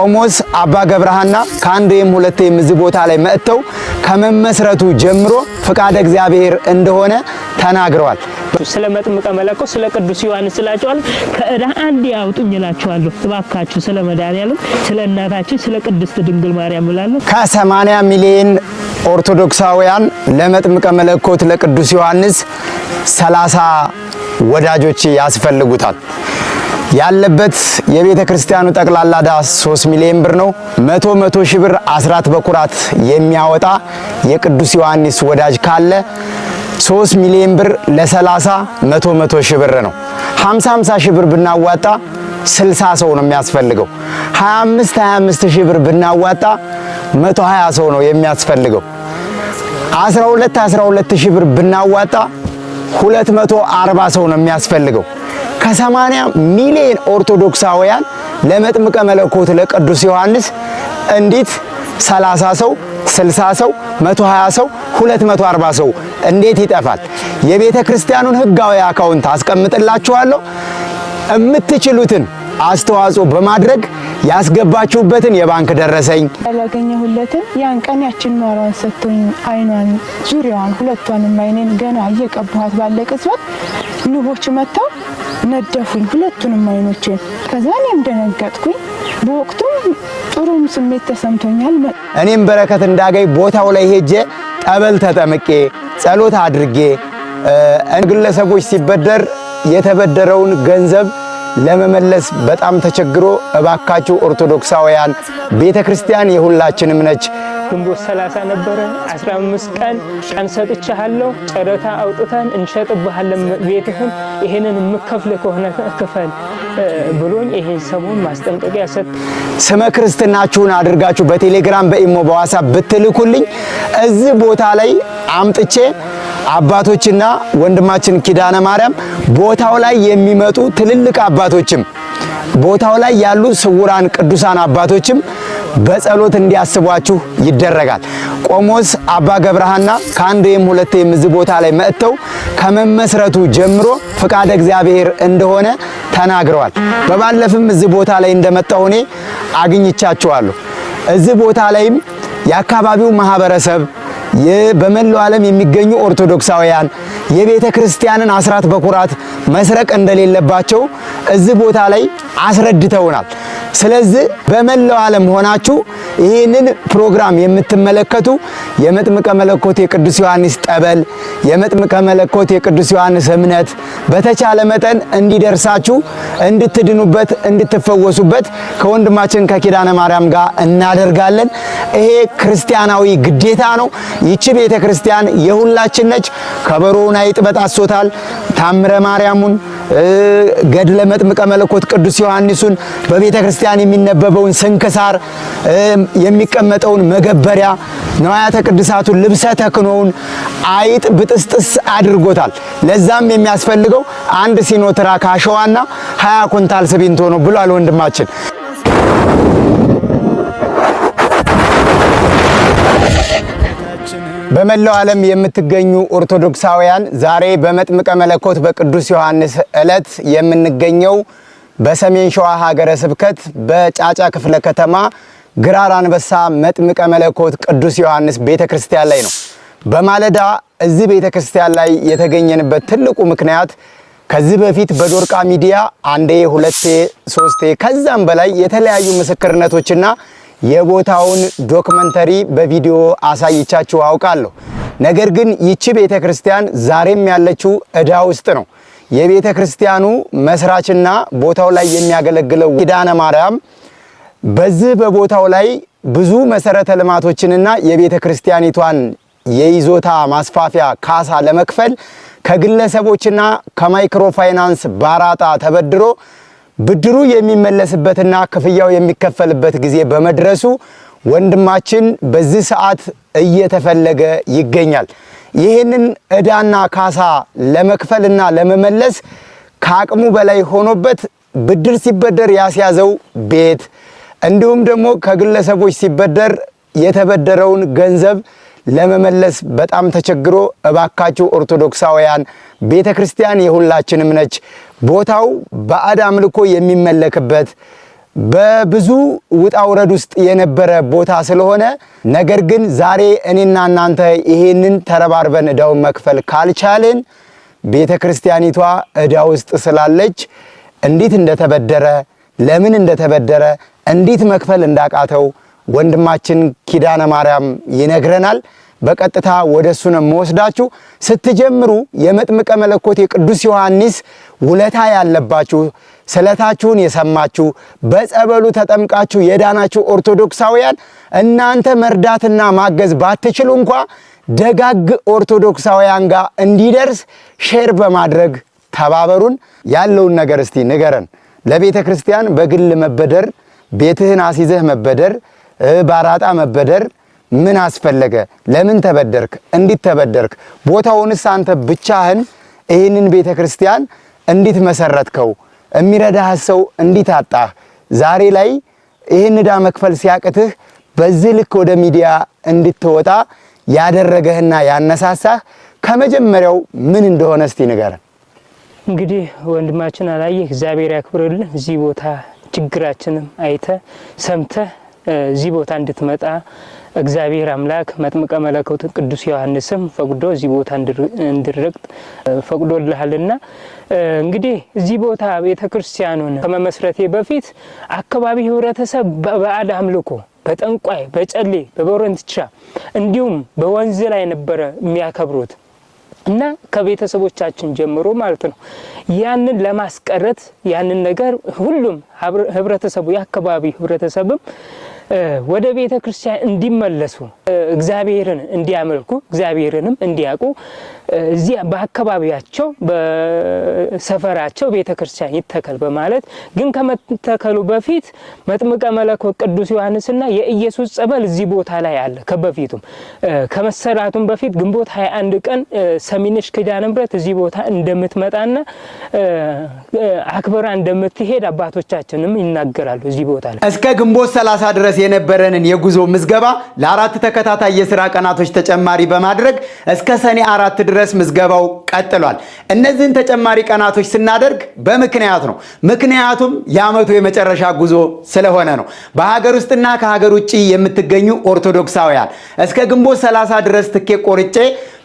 ቆሞስ አባ ገብረሃና ከአንዴም ሁለቴም እዚህ ቦታ ላይ መጥተው ከመመስረቱ ጀምሮ ፍቃደ እግዚአብሔር እንደሆነ ተናግረዋል። ስለ መጥምቀ መለኮት ስለ ቅዱስ ዮሐንስ ስላቸዋለሁ። ከዕዳ አንድ ያውጡኝ እላቸዋለሁ። እባካችሁ ስለ መድኃኔዓለም ስለ እናታችን ስለ ቅድስት ድንግል ማርያም እላለሁ። ከ80 ሚሊዮን ኦርቶዶክሳውያን ለመጥምቀ መለኮት ለቅዱስ ዮሐንስ 30 ወዳጆች ያስፈልጉታል። ያለበት የቤተ ክርስቲያኑ ጠቅላላ ዕዳ 3 ሚሊዮን ብር ነው። መቶ መቶ ሺህ ብር አስራት በኩራት የሚያወጣ የቅዱስ ዮሐንስ ወዳጅ ካለ 3 ሚሊዮን ብር ለ30 መቶ መቶ ሺህ ብር ነው። 50 50 ሺህ ብር ብናዋጣ 60 ሰው ነው የሚያስፈልገው። 25 25 ሺህ ብር ብናዋጣ 120 ሰው ነው የሚያስፈልገው። 12 12 ሺህ ብር ብናዋጣ 240 ሰው ነው የሚያስፈልገው። ከ80 ሚሊዮን ኦርቶዶክሳውያን ለመጥምቀ መለኮት ለቅዱስ ዮሐንስ እንዴት 30 ሰው፣ 60 ሰው፣ 120 ሰው፣ 240 ሰው እንዴት ይጠፋል? የቤተ ክርስቲያኑን ሕጋዊ account አስቀምጥላችኋለሁ። የምትችሉትን አስተዋጽኦ በማድረግ ያስገባችሁበትን የባንክ ደረሰኝ ያላገኘሁለትን ያን ቀን ያችን ማሯን ሰጥቶኝ አይኗን ዙሪያዋን ሁለቷንም አይኔን ገና እየቀባኋት ባለ ቅጽበት ንቦች መጥተው ነደፉኝ፣ ሁለቱንም አይኖቼን። ከዛ እኔም ደነገጥኩኝ። በወቅቱም ጥሩም ስሜት ተሰምቶኛል። እኔም በረከት እንዳገኝ ቦታው ላይ ሄጄ ጠበል ተጠምቄ ጸሎት አድርጌ ግለሰቦች ሲበደር የተበደረውን ገንዘብ ለመመለስ በጣም ተቸግሮ፣ እባካችሁ ኦርቶዶክሳውያን፣ ቤተ ክርስቲያን የሁላችንም ነች። ግንቦት 30 ነበረ። 15 ቀን ቀን ሰጥቼሃለሁ። ጨረታ አውጥተን እንሸጥብሃለን ቤትህን፣ ይሄንን የምከፍል ከሆነ ክፈል ብሎኝ ይሄን ሰሞን ማስጠንቀቂያ ሰጥ ስመ ክርስትናችሁን አድርጋችሁ በቴሌግራም፣ በኢሞ፣ በዋትስአፕ ብትልኩልኝ እዚህ ቦታ ላይ አምጥቼ አባቶችና ወንድማችን ኪዳነ ማርያም፣ ቦታው ላይ የሚመጡ ትልልቅ አባቶችም፣ ቦታው ላይ ያሉ ስውራን ቅዱሳን አባቶችም በጸሎት እንዲያስቧችሁ ይደረጋል። ቆሞስ አባ ገብረሃና ከአንዴም ሁለቴም እዚህ ቦታ ላይ መጥተው ከመመስረቱ ጀምሮ ፍቃደ እግዚአብሔር እንደሆነ ተናግረዋል። በባለፍም እዚህ ቦታ ላይ እንደመጣሁ እኔ አግኝቻቸዋለሁ። እዚህ ቦታ ላይም የአካባቢው ማህበረሰብ፣ በመላው ዓለም የሚገኙ ኦርቶዶክሳውያን የቤተ ክርስቲያንን አስራት በኩራት መስረቅ እንደሌለባቸው እዚህ ቦታ ላይ አስረድተውናል። ስለዚህ በመላው ዓለም ሆናችሁ ይህንን ፕሮግራም የምትመለከቱ የመጥምቀ መለኮት የቅዱስ ዮሐንስ ጠበል፣ የመጥምቀ መለኮት የቅዱስ ዮሐንስ እምነት በተቻለ መጠን እንዲደርሳችሁ፣ እንድትድኑበት፣ እንድትፈወሱበት ከወንድማችን ከኪዳነ ማርያም ጋር እናደርጋለን። ይሄ ክርስቲያናዊ ግዴታ ነው። ይቺ ቤተ ክርስቲያን የሁላችን ነች። ከበሮውን አይጥ በጣሶታል። ታምረ ማርያሙን፣ ገድለ መጥምቀ መለኮት ቅዱስ ዮሐንሱን፣ በቤተ ክርስቲያን የሚነበበውን ስንክሳር፣ የሚቀመጠውን መገበሪያ፣ ንዋያተ ቅድሳቱን፣ ልብሰ ተክህኖውን አይጥ ብጥስጥስ አድርጎታል። ለዛም የሚያስፈልገው አንድ ሲኖትራክ አሸዋና 20 ኩንታል ሲሚንቶ ነው ብሏል ወንድማችን። በመላው ዓለም የምትገኙ ኦርቶዶክሳውያን፣ ዛሬ በመጥምቀ መለኮት በቅዱስ ዮሐንስ ዕለት የምንገኘው በሰሜን ሸዋ ሀገረ ስብከት በጫጫ ክፍለ ከተማ ግራር አንበሳ መጥምቀ መለኮት ቅዱስ ዮሐንስ ቤተ ክርስቲያን ላይ ነው። በማለዳ እዚህ ቤተ ክርስቲያን ላይ የተገኘንበት ትልቁ ምክንያት ከዚህ በፊት በዶርቃ ሚዲያ አንዴ፣ ሁለቴ፣ ሶስቴ ከዛም በላይ የተለያዩ ምስክርነቶችና የቦታውን documentary በቪዲዮ አሳይቻችሁ አውቃለሁ። ነገር ግን ይቺ ቤተ ክርስቲያን ዛሬም ያለችው ዕዳ ውስጥ ነው። የቤተ ክርስቲያኑ መስራችና ቦታው ላይ የሚያገለግለው ኪዳነ ማርያም በዚህ በቦታው ላይ ብዙ መሰረተ ልማቶችንና የቤተ ክርስቲያኒቷን የይዞታ ማስፋፊያ ካሳ ለመክፈል ከግለሰቦችና ከማይክሮ ፋይናንስ ባራጣ ተበድሮ ብድሩ የሚመለስበትና ክፍያው የሚከፈልበት ጊዜ በመድረሱ ወንድማችን በዚህ ሰዓት እየተፈለገ ይገኛል። ይህንን ዕዳና ካሳ ለመክፈልና ለመመለስ ከአቅሙ በላይ ሆኖበት ብድር ሲበደር ያስያዘው ቤት፣ እንዲሁም ደግሞ ከግለሰቦች ሲበደር የተበደረውን ገንዘብ ለመመለስ በጣም ተቸግሮ፣ እባካችሁ ኦርቶዶክሳውያን፣ ቤተ ክርስቲያን የሁላችንም ነች። ቦታው ባዕድ አምልኮ የሚመለክበት በብዙ ውጣ ውረድ ውስጥ የነበረ ቦታ ስለሆነ፣ ነገር ግን ዛሬ እኔና እናንተ ይሄንን ተረባርበን ዕዳውን መክፈል ካልቻልን ቤተ ክርስቲያኒቷ ዕዳ ውስጥ ስላለች እንዴት እንደተበደረ፣ ለምን እንደተበደረ፣ እንዴት መክፈል እንዳቃተው ወንድማችን ኪዳነ ማርያም ይነግረናል። በቀጥታ ወደ እሱ ነው የምወስዳችሁ። ስትጀምሩ የመጥምቀ መለኮት የቅዱስ ዮሐንስ ውለታ ያለባችሁ፣ ስለታችሁን የሰማችሁ፣ በጸበሉ ተጠምቃችሁ የዳናችሁ ኦርቶዶክሳውያን እናንተ መርዳትና ማገዝ ባትችሉ እንኳ ደጋግ ኦርቶዶክሳውያን ጋር እንዲደርስ share በማድረግ ተባበሩን። ያለውን ነገር እስቲ ንገረን። ለቤተ ክርስቲያን በግል መበደር፣ ቤትህን አስይዘህ መበደር፣ ባራጣ መበደር ምን አስፈለገ? ለምን ተበደርክ? እንዴት ተበደርክ? ቦታውንስ አንተ ብቻህን ይህንን ቤተ ክርስቲያን እንዴት መሰረትከው? የሚረዳህ ሰው እንዴት አጣህ? ዛሬ ላይ ይህን ዕዳ መክፈል ሲያቅትህ በዚህ ልክ ወደ ሚዲያ እንድትወጣ ያደረገህና ያነሳሳህ ከመጀመሪያው ምን እንደሆነ እስቲ ንገረን። እንግዲህ ወንድማችን አላየህ እግዚአብሔር ያክብርልን። እዚህ ቦታ ችግራችንም አይተ ሰምተህ እዚህ ቦታ እንድትመጣ እግዚአብሔር አምላክ መጥምቀ መለኮት ቅዱስ ዮሐንስም ፈቅዶ እዚህ ቦታ እንድረግጥ ፈቅዶልሃልና፣ እንግዲህ እዚህ ቦታ ቤተ ክርስቲያኑን ከመመስረቴ በፊት አካባቢ ህብረተሰብ በባዕድ አምልኮ፣ በጠንቋይ፣ በጨሌ፣ በቦረንትቻ እንዲሁም በወንዝ ላይ ነበረ የሚያከብሩት እና ከቤተሰቦቻችን ጀምሮ ማለት ነው። ያንን ለማስቀረት ያንን ነገር ሁሉም ህብረተሰቡ፣ የአካባቢ ህብረተሰብም ወደ ቤተ ክርስቲያን እንዲመለሱ፣ እግዚአብሔርን እንዲያመልኩ፣ እግዚአብሔርንም እንዲያውቁ እዚያ በአካባቢያቸው በሰፈራቸው ቤተ ክርስቲያን ይተከል በማለት፣ ግን ከመተከሉ በፊት መጥምቀ መለኮት ቅዱስ ዮሐንስና የኢየሱስ ጸበል እዚህ ቦታ ላይ አለ። ከበፊቱም ከመሰራቱም በፊት ግንቦት 21 ቀን ሰሚነሽ ኪዳነ ምሕረት እዚህ ቦታ እንደምትመጣና አክብራ እንደምትሄድ አባቶቻችንም ይናገራሉ። እዚህ ቦታ ላይ እስከ ግንቦት 30 ድረስ የነበረንን የጉዞ ምዝገባ ለአራት ተከታታይ የስራ ቀናቶች ተጨማሪ በማድረግ እስከ ሰኔ 4 ድረስ ምዝገባው ቀጥሏል። እነዚህን ተጨማሪ ቀናቶች ስናደርግ በምክንያት ነው። ምክንያቱም የዓመቱ የመጨረሻ ጉዞ ስለሆነ ነው። በሀገር ውስጥና ከሀገር ውጭ የምትገኙ ኦርቶዶክሳውያን እስከ ግንቦት 30 ድረስ ትኬት ቆርጬ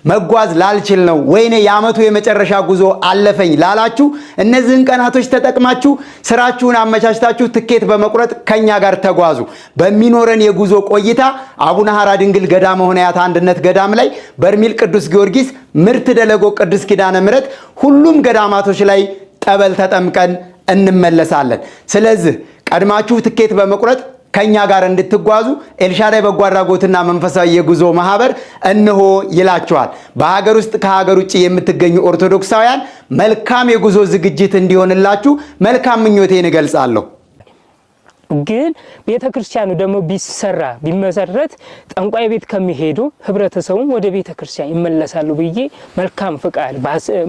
መጓዝ ላልችል ነው፣ ወይኔ የዓመቱ የመጨረሻ ጉዞ አለፈኝ ላላችሁ እነዚህን ቀናቶች ተጠቅማችሁ ስራችሁን አመቻችታችሁ ትኬት በመቁረጥ ከኛ ጋር ተጓዙ። በሚኖረን የጉዞ ቆይታ አቡነ ሐራ ድንግል ገዳመ ሆነያት አንድነት ገዳም ላይ፣ በርሜል ቅዱስ ጊዮርጊስ፣ ምርት ደለጎ ቅዱስ ኪዳነ ምሕረት፣ ሁሉም ገዳማቶች ላይ ጠበል ተጠምቀን እንመለሳለን። ስለዚህ ቀድማችሁ ትኬት በመቁረጥ ከኛ ጋር እንድትጓዙ ኤልሻዳይ በጎ አድራጎትና መንፈሳዊ የጉዞ ማህበር እነሆ ይላችኋል። በሀገር ውስጥ ከሀገር ውጭ የምትገኙ ኦርቶዶክሳውያን መልካም የጉዞ ዝግጅት እንዲሆንላችሁ መልካም ምኞቴን እገልጻለሁ። ግን ቤተ ክርስቲያኑ ደግሞ ቢሰራ፣ ቢመሰረት ጠንቋይ ቤት ከሚሄዱ ህብረተሰቡም ወደ ቤተ ክርስቲያን ይመለሳሉ ብዬ መልካም ፍቃድ፣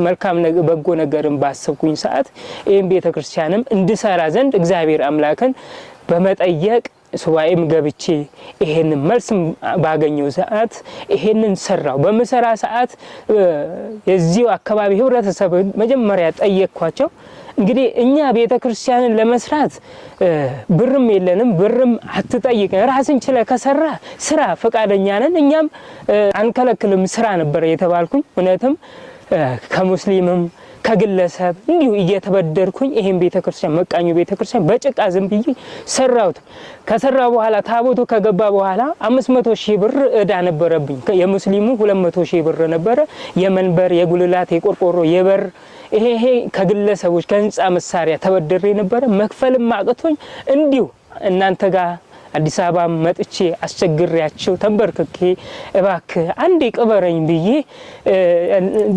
መልካም በጎ ነገርን ባሰብኩኝ ሰዓት ይህም ቤተ ክርስቲያንም እንድሰራ ዘንድ እግዚአብሔር አምላክን በመጠየቅ ሱባኤም ገብቼ ይሄንን መልስም ባገኘው ሰዓት ይሄንን ሰራው። በምሰራ ሰዓት የዚሁ አካባቢ ህብረተሰብ መጀመሪያ ጠየቅኳቸው። እንግዲህ እኛ ቤተ ክርስቲያንን ለመስራት ብርም የለንም፣ ብርም አትጠይቅን፣ ራስን ችለ ከሰራ ስራ ፈቃደኛ ነን፣ እኛም አንከለክልም፣ ስራ ነበረ የተባልኩኝ። እውነትም ከሙስሊምም ከግለሰብ እንዲሁ እየተበደርኩኝ ይሄን ቤተክርስቲያን፣ መቃኞ ቤተክርስቲያን በጭቃ ዝም ብዬ ሰራሁት። ከሰራ በኋላ፣ ታቦቱ ከገባ በኋላ 500,000 ብር እዳ ነበረብኝ። የሙስሊሙ 200,000 ብር ነበረ። የመንበር፣ የጉልላት፣ የቆርቆሮ፣ የበር ይሄ ይሄ ከግለሰቦች ከህንፃ መሳሪያ ተበድሬ ነበረ። መክፈልም አቅቶኝ እንዲሁ እናንተ ጋር አዲስ አበባ መጥቼ አስቸግሬያቸው ተንበርክኬ እባክህ አንዴ ቅበረኝ ብዬ፣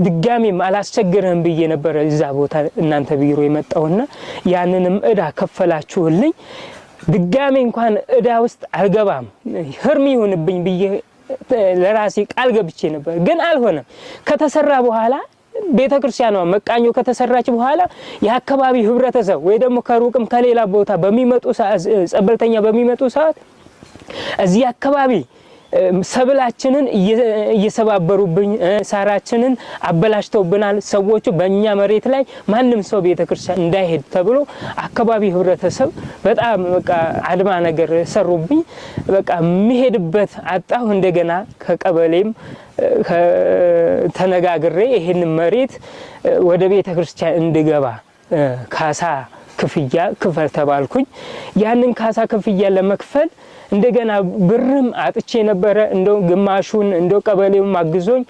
ድጋሜም አላስቸግርህም ብዬ ነበረ እዛ ቦታ እናንተ ቢሮ የመጣውና ያንንም እዳ ከፈላችሁልኝ። ድጋሜ እንኳን እዳ ውስጥ አልገባም፣ ህርም ይሁንብኝ ብዬ ለራሴ ቃል ገብቼ ነበር፣ ግን አልሆነም። ከተሰራ በኋላ ቤተ ክርስቲያኗ መቃኞ ከተሰራች በኋላ የአካባቢ ህብረተሰብ ወይ ደግሞ ከሩቅም ከሌላ ቦታ በሚመጡ ሰዓት፣ ጸበልተኛ በሚመጡ ሰዓት እዚህ አካባቢ ሰብላችንን እየሰባበሩብኝ፣ ሳራችንን አበላሽተውብናል። ሰዎቹ በእኛ መሬት ላይ ማንም ሰው ቤተክርስቲያን እንዳይሄድ ተብሎ አካባቢ ህብረተሰብ በጣም በቃ አድማ ነገር ሰሩብኝ። በቃ የሚሄድበት አጣሁ። እንደገና ከቀበሌም ተነጋግሬ ይሄን መሬት ወደ ቤተክርስቲያን እንድገባ ካሳ ክፍያ ክፈል ተባልኩኝ። ያንን ካሳ ክፍያ ለመክፈል እንደገና ብርም አጥቼ ነበረ። እንደው ግማሹን እንደው ቀበሌውም አግዞኝ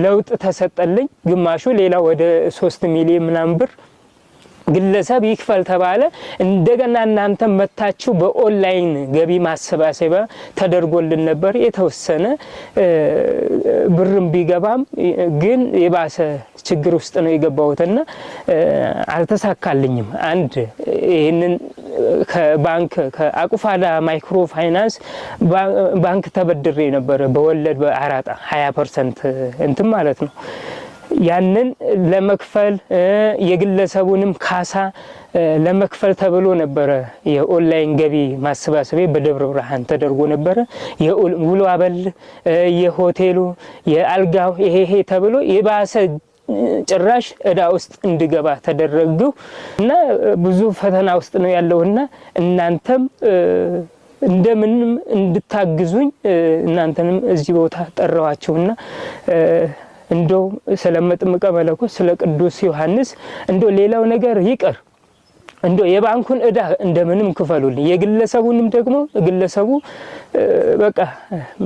ለውጥ ተሰጠልኝ። ግማሹ ሌላ ወደ 3 ሚሊዮን ምናምን ብር ግለሰብ ይክፈል ተባለ። እንደገና እናንተ መታችሁ በኦንላይን ገቢ ማሰባሰቢያ ተደርጎልን ነበር። የተወሰነ ብርም ቢገባም ግን የባሰ ችግር ውስጥ ነው የገባሁትና አልተሳካልኝም። አንድ ይህንን ከባንክ ከአቁፋዳ ማይክሮ ፋይናንስ ባንክ ተበድሬ ነበረ በወለድ በአራጣ 20% እንትን ማለት ነው። ያንን ለመክፈል የግለሰቡንም ካሳ ለመክፈል ተብሎ ነበረ የኦንላይን ገቢ ማሰባሰቢያ በደብረ ብርሃን ተደርጎ ነበረ። የውሎ አበል፣ የሆቴሉ፣ የአልጋው ይሄ ተብሎ የባሰ ጭራሽ እዳ ውስጥ እንድገባ ተደረግሁ እና ብዙ ፈተና ውስጥ ነው ያለውና እናንተም እንደምንም እንድታግዙኝ እናንተንም እዚህ ቦታ ጠራኋችሁና እንደው ስለ መጥምቀ መለኮት ስለ ቅዱስ ዮሐንስ እንደው ሌላው ነገር ይቅር፣ እንደው የባንኩን እዳ እንደምንም ክፈሉልኝ፣ የግለሰቡንም ደግሞ ግለሰቡ በቃ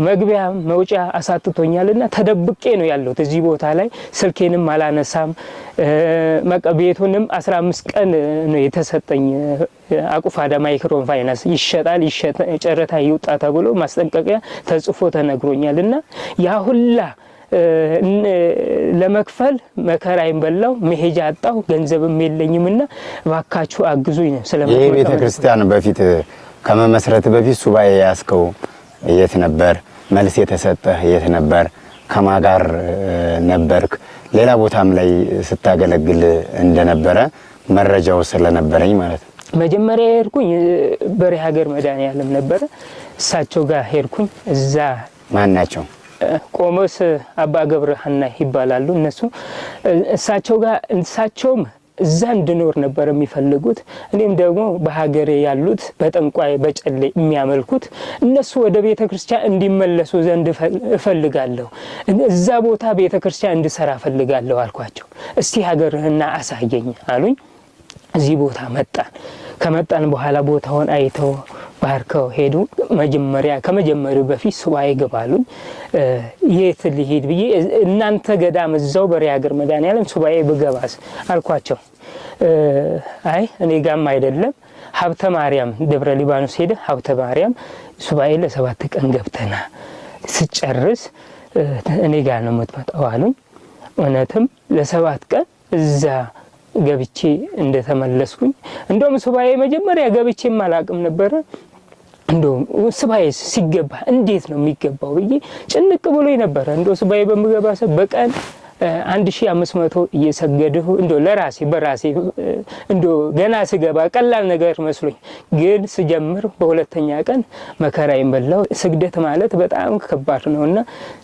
መግቢያ መውጫ አሳጥቶኛልና ተደብቄ ነው ያለሁት እዚህ ቦታ ላይ። ስልኬንም አላነሳም። በቃ ቤቱንም 15 ቀን ነው የተሰጠኝ። አቁፋዳ ማይክሮ ፋይናንስ ይሸጣል፣ ጨረታ ይውጣ ተብሎ ማስጠንቀቂያ ተጽፎ ተነግሮኛልና ያ ሁላ ለመክፈል መከራዬን በላው፣ መሄጃ አጣሁ፣ ገንዘብም የለኝምና እባካችሁ አግዙኝ ነው። ይህ ቤተ ክርስቲያን በፊት ከመመስረት በፊት ሱባኤ ያስከው የት ነበር? መልስ የተሰጠህ የት ነበር? ከማ ጋር ነበርክ? ሌላ ቦታም ላይ ስታገለግል እንደነበረ መረጃው ስለነበረኝ ማለት ነው። መጀመሪያ ሄድኩኝ በሬ ሀገር መድኃኔዓለም ነበረ። እሳቸው ጋር ሄድኩኝ። እዛ ማን ናቸው? ቆሞስ አባ ገብረ ሐና ይባላሉ። እነሱ እሳቸው ጋር እሳቸውም እዛ እንድኖር ነበር የሚፈልጉት። እኔም ደግሞ በሀገሬ ያሉት በጠንቋይ በጨሌ የሚያመልኩት እነሱ ወደ ቤተ ክርስቲያን እንዲመለሱ ዘንድ እፈልጋለሁ፣ እዛ ቦታ ቤተ ክርስቲያን እንድሰራ እፈልጋለሁ አልኳቸው። እስቲ ሀገርህና አሳየኝ አሉኝ። እዚህ ቦታ መጣን። ከመጣን በኋላ ቦታውን አይተው ባርከው ሄዱ። መጀመሪያ ከመጀመሪያው በፊት ሱባኤ ገባሉኝ። የት ልሂድ ብዬ እናንተ ገዳም እዛው በሬ ሀገር መድኃኔዓለም ሱባኤ ብገባስ አልኳቸው። አይ እኔ ጋም አይደለም ሀብተ ማርያም ደብረ ሊባኖስ ሄደ ሀብተ ማርያም ሱባኤ ለ7 ቀን ገብተና ስጨርስ እኔ ጋር ነው የምትመጣው አሉኝ። እውነትም ለ7 ቀን እዛ ገብቼ እንደተመለስኩኝ፣ እንደውም ሱባኤ መጀመሪያ ገብቼም አላቅም ነበረ። እንደውም ሱባኤ ሲገባ እንዴት ነው የሚገባው ብዬ ጭንቅ ብሎ ነበረ። እንደው ሱባኤ በምገባ ሰ በቀን 1500 እየሰገድሁ እንደው ለራሴ በራሴ እንደው ገና ስገባ ቀላል ነገር መስሎኝ፣ ግን ስጀምር በሁለተኛ ቀን መከራዬን በላው። ስግደት ማለት በጣም ከባድ ነውና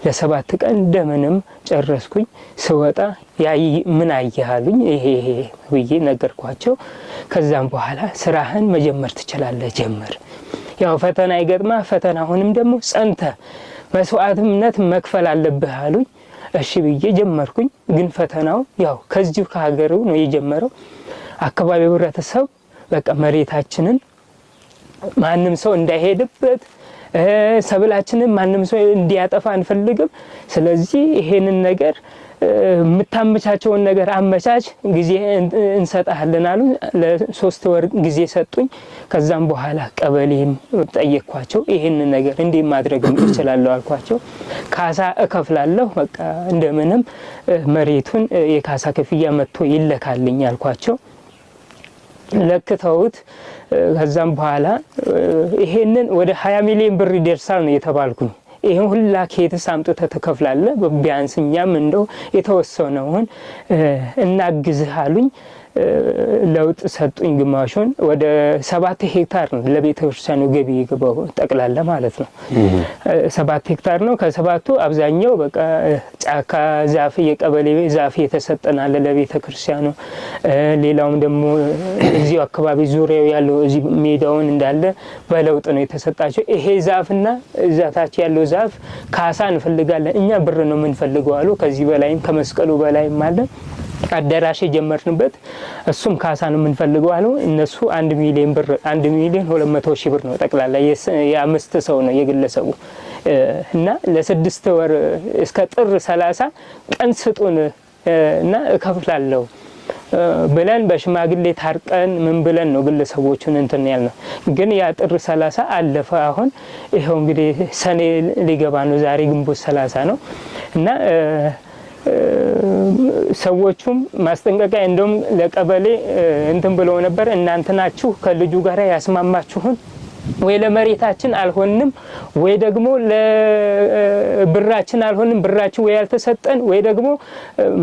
ለ7 ቀን እንደምንም ጨረስኩኝ። ስወጣ ያይ ምን አየህ አሉኝ። ይሄ ይሄ ብዬ ነገርኳቸው። ከዛም በኋላ ስራህን መጀመር ትችላለህ፣ ጀምር። ያው ፈተና ይገጥማ፣ ፈተና አሁንም ደግሞ ጸንተ መስዋዕትነት መክፈል አለብህ አሉኝ። እሺ ብዬ ጀመርኩኝ። ግን ፈተናው ያው ከዚሁ ከሀገሩ ነው የጀመረው። አካባቢው ህብረተሰብ በቃ መሬታችንን ማንም ሰው እንዳይሄድበት፣ ሰብላችንን ማንም ሰው እንዲያጠፋ አንፈልግም። ስለዚህ ይሄንን ነገር የምታመቻቸውን ነገር አመቻች፣ ጊዜ እንሰጣለን አሉ። ለ3 ወር ጊዜ ሰጡኝ። ከዛም በኋላ ቀበሌም ጠየቅኳቸው። ይሄንን ነገር እንዴት ማድረግ እችላለሁ አልኳቸው። ካሳ እከፍላለሁ፣ በቃ እንደምንም መሬቱን የካሳ ክፍያ መጥቶ ይለካልኝ አልኳቸው። ለክተውት ከዛም በኋላ ይሄንን ወደ 20 ሚሊዮን ብር ይደርሳል ነው የተባልኩኝ። ይሄን ሁላ ከየትስ አምጥተህ ትከፍላለህ? ቢያንስ እኛም እንደው የተወሰነውን እናግዝህ አሉኝ። ለውጥ ሰጡኝ። ግማሹን ወደ 7 ሄክታር ነው ለቤተ ክርስቲያኑ ገቢ የገባው ጠቅላላ ማለት ነው። 7 ሄክታር ነው። ከሰባቱ አብዛኛው በቃ ጫካ ዛፍ፣ የቀበሌ ዛፍ የተሰጠናለ ለቤተ ክርስቲያኑ። ሌላውም ደግሞ እዚሁ አካባቢ ዙሪያው ያለው እዚህ ሜዳውን እንዳለ በለውጥ ነው የተሰጣቸው። ይሄ ዛፍና እዛ ታች ያለው ዛፍ ካሳ እንፈልጋለን እኛ ብር ነው የምንፈልገው አሉ። ከዚህ በላይም ከመስቀሉ በላይም አለ አዳራሽ የጀመርንበት፣ እሱም ካሳ ነው የምንፈልገው አሉ። እነሱ 1 ሚሊዮን ብር፣ 1,200,000 ብር ነው ጠቅላላ፣ የአምስት ሰው ነው የግለሰቡ። እና ለ6 ወር እስከ ጥር 30 ቀን ስጡን እና እከፍላለሁ ብለን በሽማግሌ ታርቀን ምን ብለን ነው ግለሰቦቹን እንትን ያልነው። ግን ያ ጥር 30 አለፈ። አሁን ይኸው እንግዲህ ሰኔ ሊገባ ነው። ዛሬ ግንቦት 30 ነው። እና ሰዎቹም ማስጠንቀቂያ እንደውም ለቀበሌ እንትን ብለው ነበር። እናንተ ናችሁ ከልጁ ጋር ያስማማችሁን፣ ወይ ለመሬታችን አልሆንም ወይ ደግሞ ለብራችን አልሆንም፣ ብራችን ወይ ያልተሰጠን ወይ ደግሞ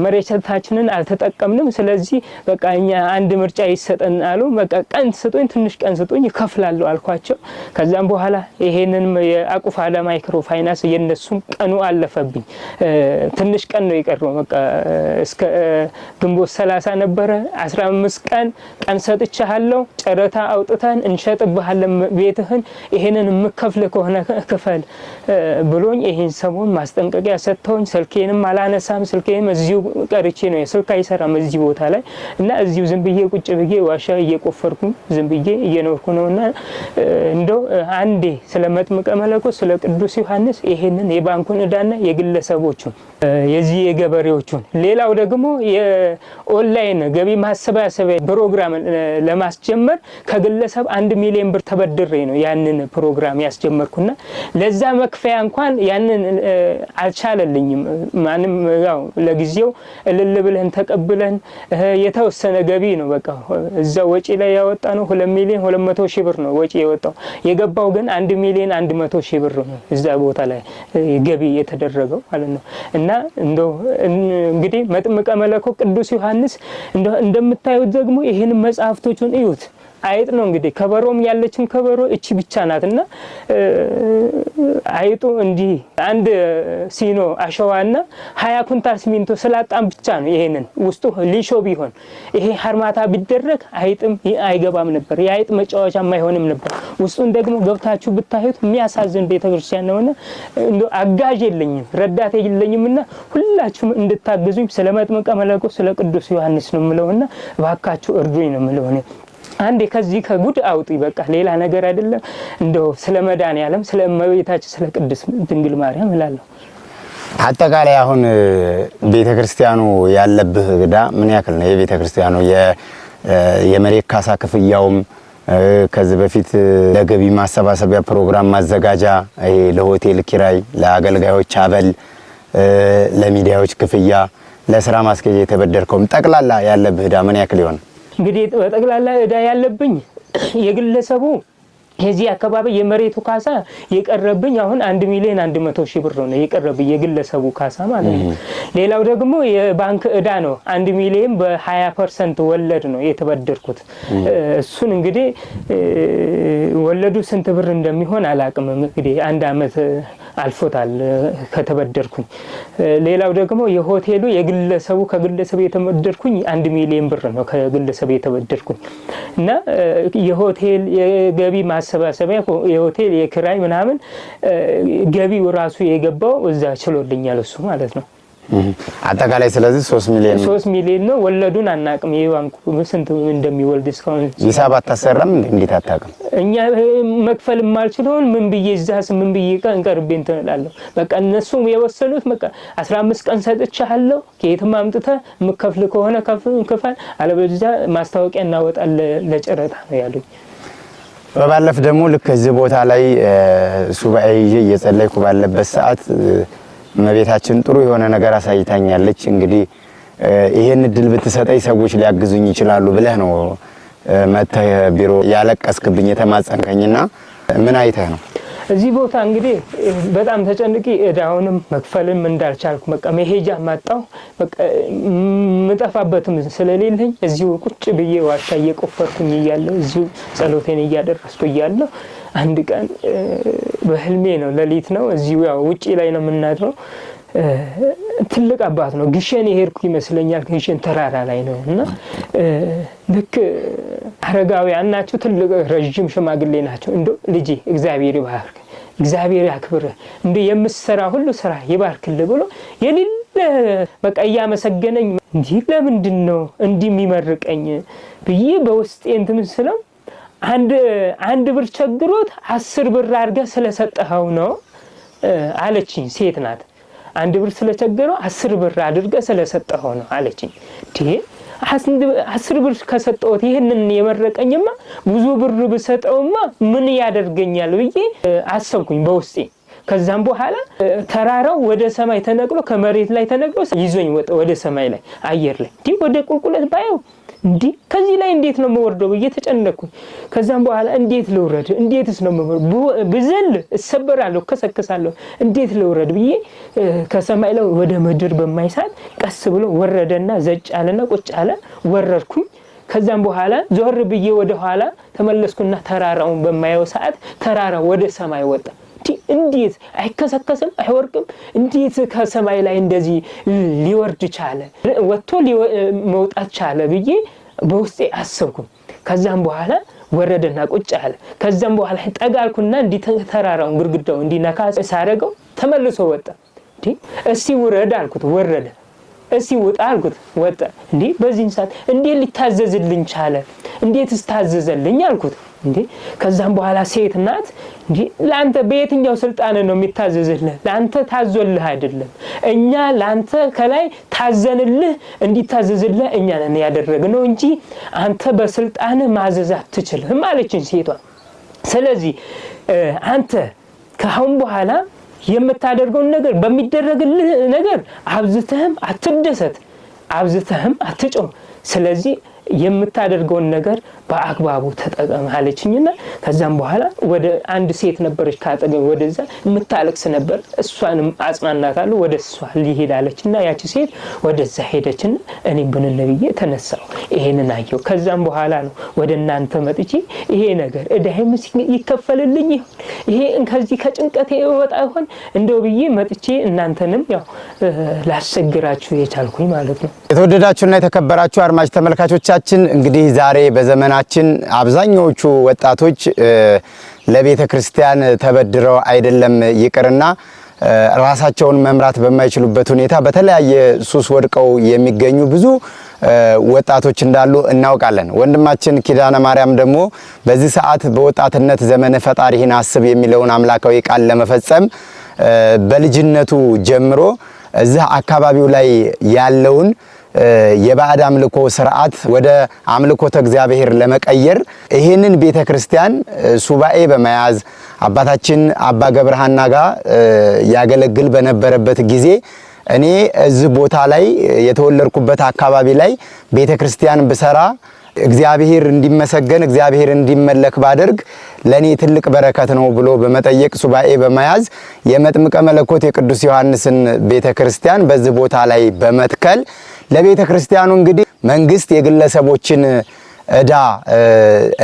መሬታችንን አልተጠቀምንም። ስለዚህ በቃ እኛ አንድ ምርጫ ይሰጠን አሉ። በቃ ቀን ስጡኝ፣ ትንሽ ቀን ስጡኝ፣ እከፍላለሁ አልኳቸው። ከዛም በኋላ ይሄንን የአቁፋዳ ማይክሮ ፋይናንስ የነሱም ቀኑ አለፈብኝ። ትንሽ ቀን ነው የቀረው። በቃ እስከ ግንቦት 30 ነበረ። 15 ቀን ቀን ሰጥቻለሁ፣ ጨረታ አውጥተን እንሸጥብሃለን ቤትህን፣ ይሄንን የምከፍል ከሆነ ክፈል ብሎኝ ይሄን ሰሞን ማስጠንቀቂያ ሰጥተውኝ ስልኬንም አላነሳም። ስልኬንም እዚሁ ቀርቼ ነው፣ ስልክ አይሰራም እዚህ ቦታ ላይ። እና እዚሁ ዝም ብዬ ቁጭ ብዬ ዋሻ እየቆፈርኩ ዝም ብዬ እየኖርኩ ነውና እንደው አንዴ ስለ መጥምቀ መለኮት ስለ ቅዱስ ዮሐንስ ይሄንን የባንኩን እዳና የግለሰቦቹን የዚህ የገበሬዎቹን፣ ሌላው ደግሞ የኦንላይን ገቢ ማሰባሰቢያ ፕሮግራም ለማስጀመር ከግለሰብ 1 ሚሊዮን ብር ተበድሬ ነው ያንን ፕሮግራም ያስጀመርኩና ለዛ መክፈያ እንኳን ያንን አልቻለልኝም። ማንም ያው ለጊዜው እልል ብለን ተቀብለን የተወሰነ ገቢ ነው በቃ እዛ ወጪ ላይ ያወጣ ነው። 2,200,000 ብር ነው ወጪ የወጣው። የገባው ግን 1,100,000 ብር ነው እዛ ቦታ ላይ ገቢ የተደረገው ማለት ነው። እና እንደው እንግዲህ መጥምቀ መለኮት ቅዱስ ዮሐንስ እንደምታዩት ደግሞ ይህን መጽሐፍቶቹን እዩት። አይጥ ነው እንግዲህ፣ ከበሮም ያለችን ከበሮ እቺ ብቻ ናትና አይጡ እንዲህ አንድ ሲኖ አሸዋና 20 ኩንታል ሲሚንቶ ስላጣም ብቻ ነው። ይሄንን ውስጡ ሊሾ ቢሆን ይሄ ሀርማታ ቢደረግ አይጥም አይገባም ነበር። የአይጥ መጫወቻም አይሆንም ነበር። ውስጡን ደግሞ ገብታችሁ ብታዩት የሚያሳዝን ቤተክርስቲያን ነውና እንደው አጋዥ የለኝም፣ ረዳት የለኝምና ሁላችሁም እንድታግዙኝ ስለ መጥምቀ መለኮት ስለ ቅዱስ ዮሐንስ ነው የምለውና እባካችሁ እርዱኝ ነው የምለው እኔ። አንዴ ከዚህ ከጉድ አውጡ፣ በቃ ሌላ ነገር አይደለም። እንደው ስለ መድኃኔዓለም ስለ እመቤታችን ስለ ቅድስት ድንግል ማርያም እላለሁ። አጠቃላይ አሁን ቤተ ክርስቲያኑ ያለብህ ዕዳ ምን ያክል ነው? የቤተ ክርስቲያኑ የመሬት ካሳ ክፍያውም፣ ከዚህ በፊት ለገቢ ማሰባሰቢያ ፕሮግራም ማዘጋጃ፣ ይሄ ለሆቴል ኪራይ፣ ለአገልጋዮች አበል፣ ለሚዲያዎች ክፍያ፣ ለስራ ማስኬጃ የተበደርከውም ጠቅላላ ያለብህ ዕዳ ምን ያክል ይሆን? እንግዲህ በጠቅላላ ዕዳ ያለብኝ የግለሰቡ የዚህ አካባቢ የመሬቱ ካሳ የቀረብኝ አሁን 1,100,000 ብር ነው የቀረብኝ፣ የግለሰቡ ካሳ ማለት ነው። ሌላው ደግሞ የባንክ ዕዳ ነው። 1 ሚሊዮን በ20% ወለድ ነው የተበደርኩት። እሱን እንግዲህ ወለዱ ስንት ብር እንደሚሆን አላቅም። እንግዲህ አንድ አመት አልፎታል ከተበደርኩኝ። ሌላው ደግሞ የሆቴሉ የግለሰቡ ከግለሰቡ የተበደርኩኝ 1 ሚሊዮን ብር ነው ከግለሰቡ የተበደርኩኝ። እና የሆቴል የገቢ ማሰባሰቢያ የሆቴል የክራይ ምናምን ገቢው ራሱ የገባው እዛ ችሎልኛል እሱ ማለት ነው። አጠቃላይ ስለዚህ 3 ሚሊዮን። 3 ሚሊዮን ነው። ወለዱን አናቅም። የባንኩ ስንት እንደሚወልድ እስካሁን ሂሳብ አታሰራም እንዴ? እንዴት አታውቅም? እኛ መክፈል የማልችለውን ምን ብዬ እዛስ ምን ብዬ ቀን ቀርቤ እንትን እላለሁ። በቃ እነሱ የወሰኑት በቃ 15 ቀን ሰጥቼሃለሁ፣ ከየትም አምጥተህ የምከፍል ከሆነ ክፈል፣ አለበለዚያ ማስታወቂያ እናወጣለን ለጨረታ ነው ያሉኝ። በባለፍ ደግሞ ልክ እዚህ ቦታ ላይ ሱባኤ ይዤ እየጸለይኩ ባለበት ሰዓት እመቤታችን ጥሩ የሆነ ነገር አሳይታኛለች። እንግዲህ ይሄን እድል ብትሰጠኝ ሰዎች ሊያግዙኝ ይችላሉ ብለህ ነው መተህ ቢሮ ያለቀስክብኝ የተማጸንከኝና ምን አይተህ ነው? እዚህ ቦታ እንግዲህ በጣም ተጨንቄ እዳውንም መክፈልም እንዳልቻልኩ በቃ መሄጃ ማጣው፣ በቃ የምጠፋበትም ስለሌለኝ እዚሁ ቁጭ ብዬ ዋሻ እየቆፈርኩኝ እያለሁ፣ እዚሁ ጸሎቴን እያደረስኩ እያለሁ አንድ ቀን በህልሜ ነው፣ ሌሊት ነው፣ እዚሁ ያው ውጪ ላይ ነው የምናድረው። ትልቅ አባት ነው፣ ግሸን የሄድኩ ይመስለኛል። ግሸን ተራራ ላይ ነው እና ልክ አረጋውያን ናቸው፣ ትልቅ ረዥም ሽማግሌ ናቸው። እንዶ ልጄ እግዚአብሔር ይባርክ፣ እግዚአብሔር ያክብርህ፣ እንደ የምትሰራ ሁሉ ስራ ይባርክልህ ብሎ የሌለ በቃ እያመሰገነኝ፣ እንዲህ ለምንድን ነው እንዲህ የሚመርቀኝ ብዬ በውስጤ እንትን ስለው፣ አንድ ብር ቸግሮት 10 ብር አድርገህ ስለሰጠኸው ነው አለችኝ። ሴት ናት። አንድ ብር ስለቸገረው 10 ብር አድርገህ ስለሰጠኸው ነው አለችኝ። 10 ብር ከሰጠሁት ይህንን የመረቀኝማ ብዙ ብር ብሰጠውማ ምን ያደርገኛል ብዬ አሰብኩኝ በውስጤ። ከዛም በኋላ ተራራው ወደ ሰማይ ተነቅሎ፣ ከመሬት ላይ ተነቅሎ ይዞኝ ወጣ ወደ ሰማይ ላይ፣ አየር ላይ እንዲህ ወደ ቁልቁለት ባየው፣ እንዲህ ከዚህ ላይ እንዴት ነው የምወርደው ብዬ ተጨነቅኩኝ። ከዛም በኋላ እንዴት ልውረድ? እንዴትስ ነው የምወርደው? ብዘል እሰበራለሁ፣ እከሰከሳለሁ። እንዴት ልውረድ ብዬ ከሰማይ ላይ ወደ ምድር በማይሳት ቀስ ብሎ ወረደና ዘጭ አለና ቁጭ አለ። ወረድኩኝ። ከዛም በኋላ ዞር ብዬ ወደ ኋላ ተመለስኩና ተራራውን በማየው ሰዓት ተራራው ወደ ሰማይ ወጣ። እንዴት አይከሰከስም? አይወርቅም? እንዴት ከሰማይ ላይ እንደዚህ ሊወርድ ቻለ? ወጥቶ መውጣት ቻለ ብዬ በውስጤ አሰብኩ። ከዛም በኋላ ወረደና ቁጭ አለ። ከዛም በኋላ ጠጋ አልኩና እንዲህ ተራራውን ግድግዳው እንዲነካ ሳረገው ተመልሶ ወጣ። እስቲ ውረድ አልኩት፣ ወረደ። እስቲ ውጣ አልኩት፣ ወጣ። እንዴ፣ በዚህን ሰዓት እንዴት ሊታዘዝልኝ ቻለ? እንዴት እስታዘዘልኝ አልኩት። እንዴ፣ ከዛም በኋላ ሴት ናት። እንዴ፣ ለአንተ በየትኛው ስልጣን ነው የሚታዘዝልህ? ለአንተ ታዞልህ አይደለም። እኛ ለአንተ ከላይ ታዘንልህ እንዲታዘዝልህ እኛ ነን ያደረግነው እንጂ አንተ በስልጣንህ ማዘዝ አትችልም አለችኝ ሴቷ። ስለዚህ አንተ ከአሁን በኋላ የምታደርገውን ነገር፣ በሚደረግልህ ነገር አብዝተህም አትደሰት፣ አብዝተህም አትጮህ። ስለዚህ የምታደርገውን ነገር በአግባቡ ተጠቀም አለችኝና ከዛም በኋላ ወደ አንድ ሴት ነበረች ካጠገብ ወደዛ የምታለቅስ ነበር። እሷንም አጽናናታለሁ፣ ወደ እሷ ሊሄድ አለችና ያቺ ሴት ወደዛ ሄደችና እኔ ብንን ብዬ ተነሳሁ። ይሄንን አየሁ። ከዛም በኋላ ነው ወደ እናንተ መጥቼ ይሄ ነገር እዳዬም ይከፈልልኝ ይሆን፣ ይሄ ከዚህ ከጭንቀት ይወጣ ይሆን እንደው ብዬ መጥቼ እናንተንም ያው ላስቸግራችሁ የቻልኩኝ ማለት ነው። የተወደዳችሁና የተከበራችሁ አድማጭ ተመልካቾቻችን፣ እንግዲህ ዛሬ በዘመናችን አብዛኛዎቹ ወጣቶች ለቤተ ክርስቲያን ተበድረው አይደለም ይቅርና ራሳቸውን መምራት በማይችሉበት ሁኔታ በተለያየ ሱስ ወድቀው የሚገኙ ብዙ ወጣቶች እንዳሉ እናውቃለን። ወንድማችን ኪዳነ ማርያም ደግሞ በዚህ ሰዓት በወጣትነት ዘመን ፈጣሪህን አስብ የሚለውን አምላካዊ ቃል ለመፈጸም በልጅነቱ ጀምሮ እዚህ አካባቢው ላይ ያለውን የባዕድ አምልኮ ስርዓት ወደ አምልኮተ እግዚአብሔር ለመቀየር ይህንን ቤተ ክርስቲያን ሱባኤ በመያዝ አባታችን አባ ገብረሃና ጋር ያገለግል በነበረበት ጊዜ እኔ እዚህ ቦታ ላይ የተወለድኩበት አካባቢ ላይ ቤተ ክርስቲያን ብሰራ፣ እግዚአብሔር እንዲመሰገን፣ እግዚአብሔር እንዲመለክ ባደርግ ለኔ ትልቅ በረከት ነው ብሎ በመጠየቅ ሱባኤ በመያዝ የመጥምቀ መለኮት የቅዱስ ዮሐንስን ቤተ ክርስቲያን በዚህ ቦታ ላይ በመትከል ለቤተ ክርስቲያኑ እንግዲህ መንግስት የግለሰቦችን እዳ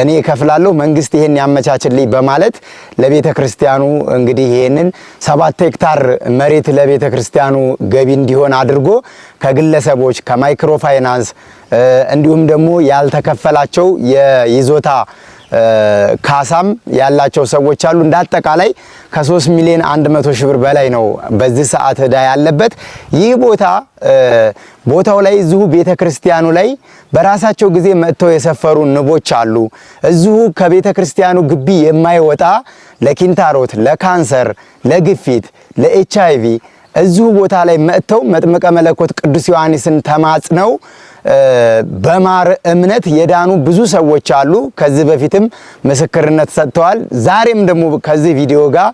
እኔ እከፍላለሁ፣ መንግስት ይሄን ያመቻችልኝ በማለት ለቤተ ክርስቲያኑ እንግዲህ ይሄንን 7 ሄክታር መሬት ለቤተ ክርስቲያኑ ገቢ እንዲሆን አድርጎ ከግለሰቦች፣ ከማይክሮ ፋይናንስ እንዲሁም ደግሞ ያልተከፈላቸው የይዞታ ካሳም ያላቸው ሰዎች አሉ። እንደ አጠቃላይ ከ3 ሚሊዮን 100 ሺህ ብር በላይ ነው በዚህ ሰዓት እዳ ያለበት። ይህ ቦታው ላይ እዚሁ ቤተ ክርስቲያኑ ላይ በራሳቸው ጊዜ መጥተው የሰፈሩ ንቦች አሉ። እዚሁ ከቤተ ክርስቲያኑ ግቢ የማይወጣ ለኪንታሮት፣ ለካንሰር፣ ለግፊት፣ ለኤችአይቪ እዚሁ ቦታ ላይ መጥተው መጥምቀ መለኮት ቅዱስ ዮሐንስን ተማጽነው በማር እምነት የዳኑ ብዙ ሰዎች አሉ። ከዚህ በፊትም ምስክርነት ሰጥተዋል። ዛሬም ደግሞ ከዚህ ቪዲዮ ጋር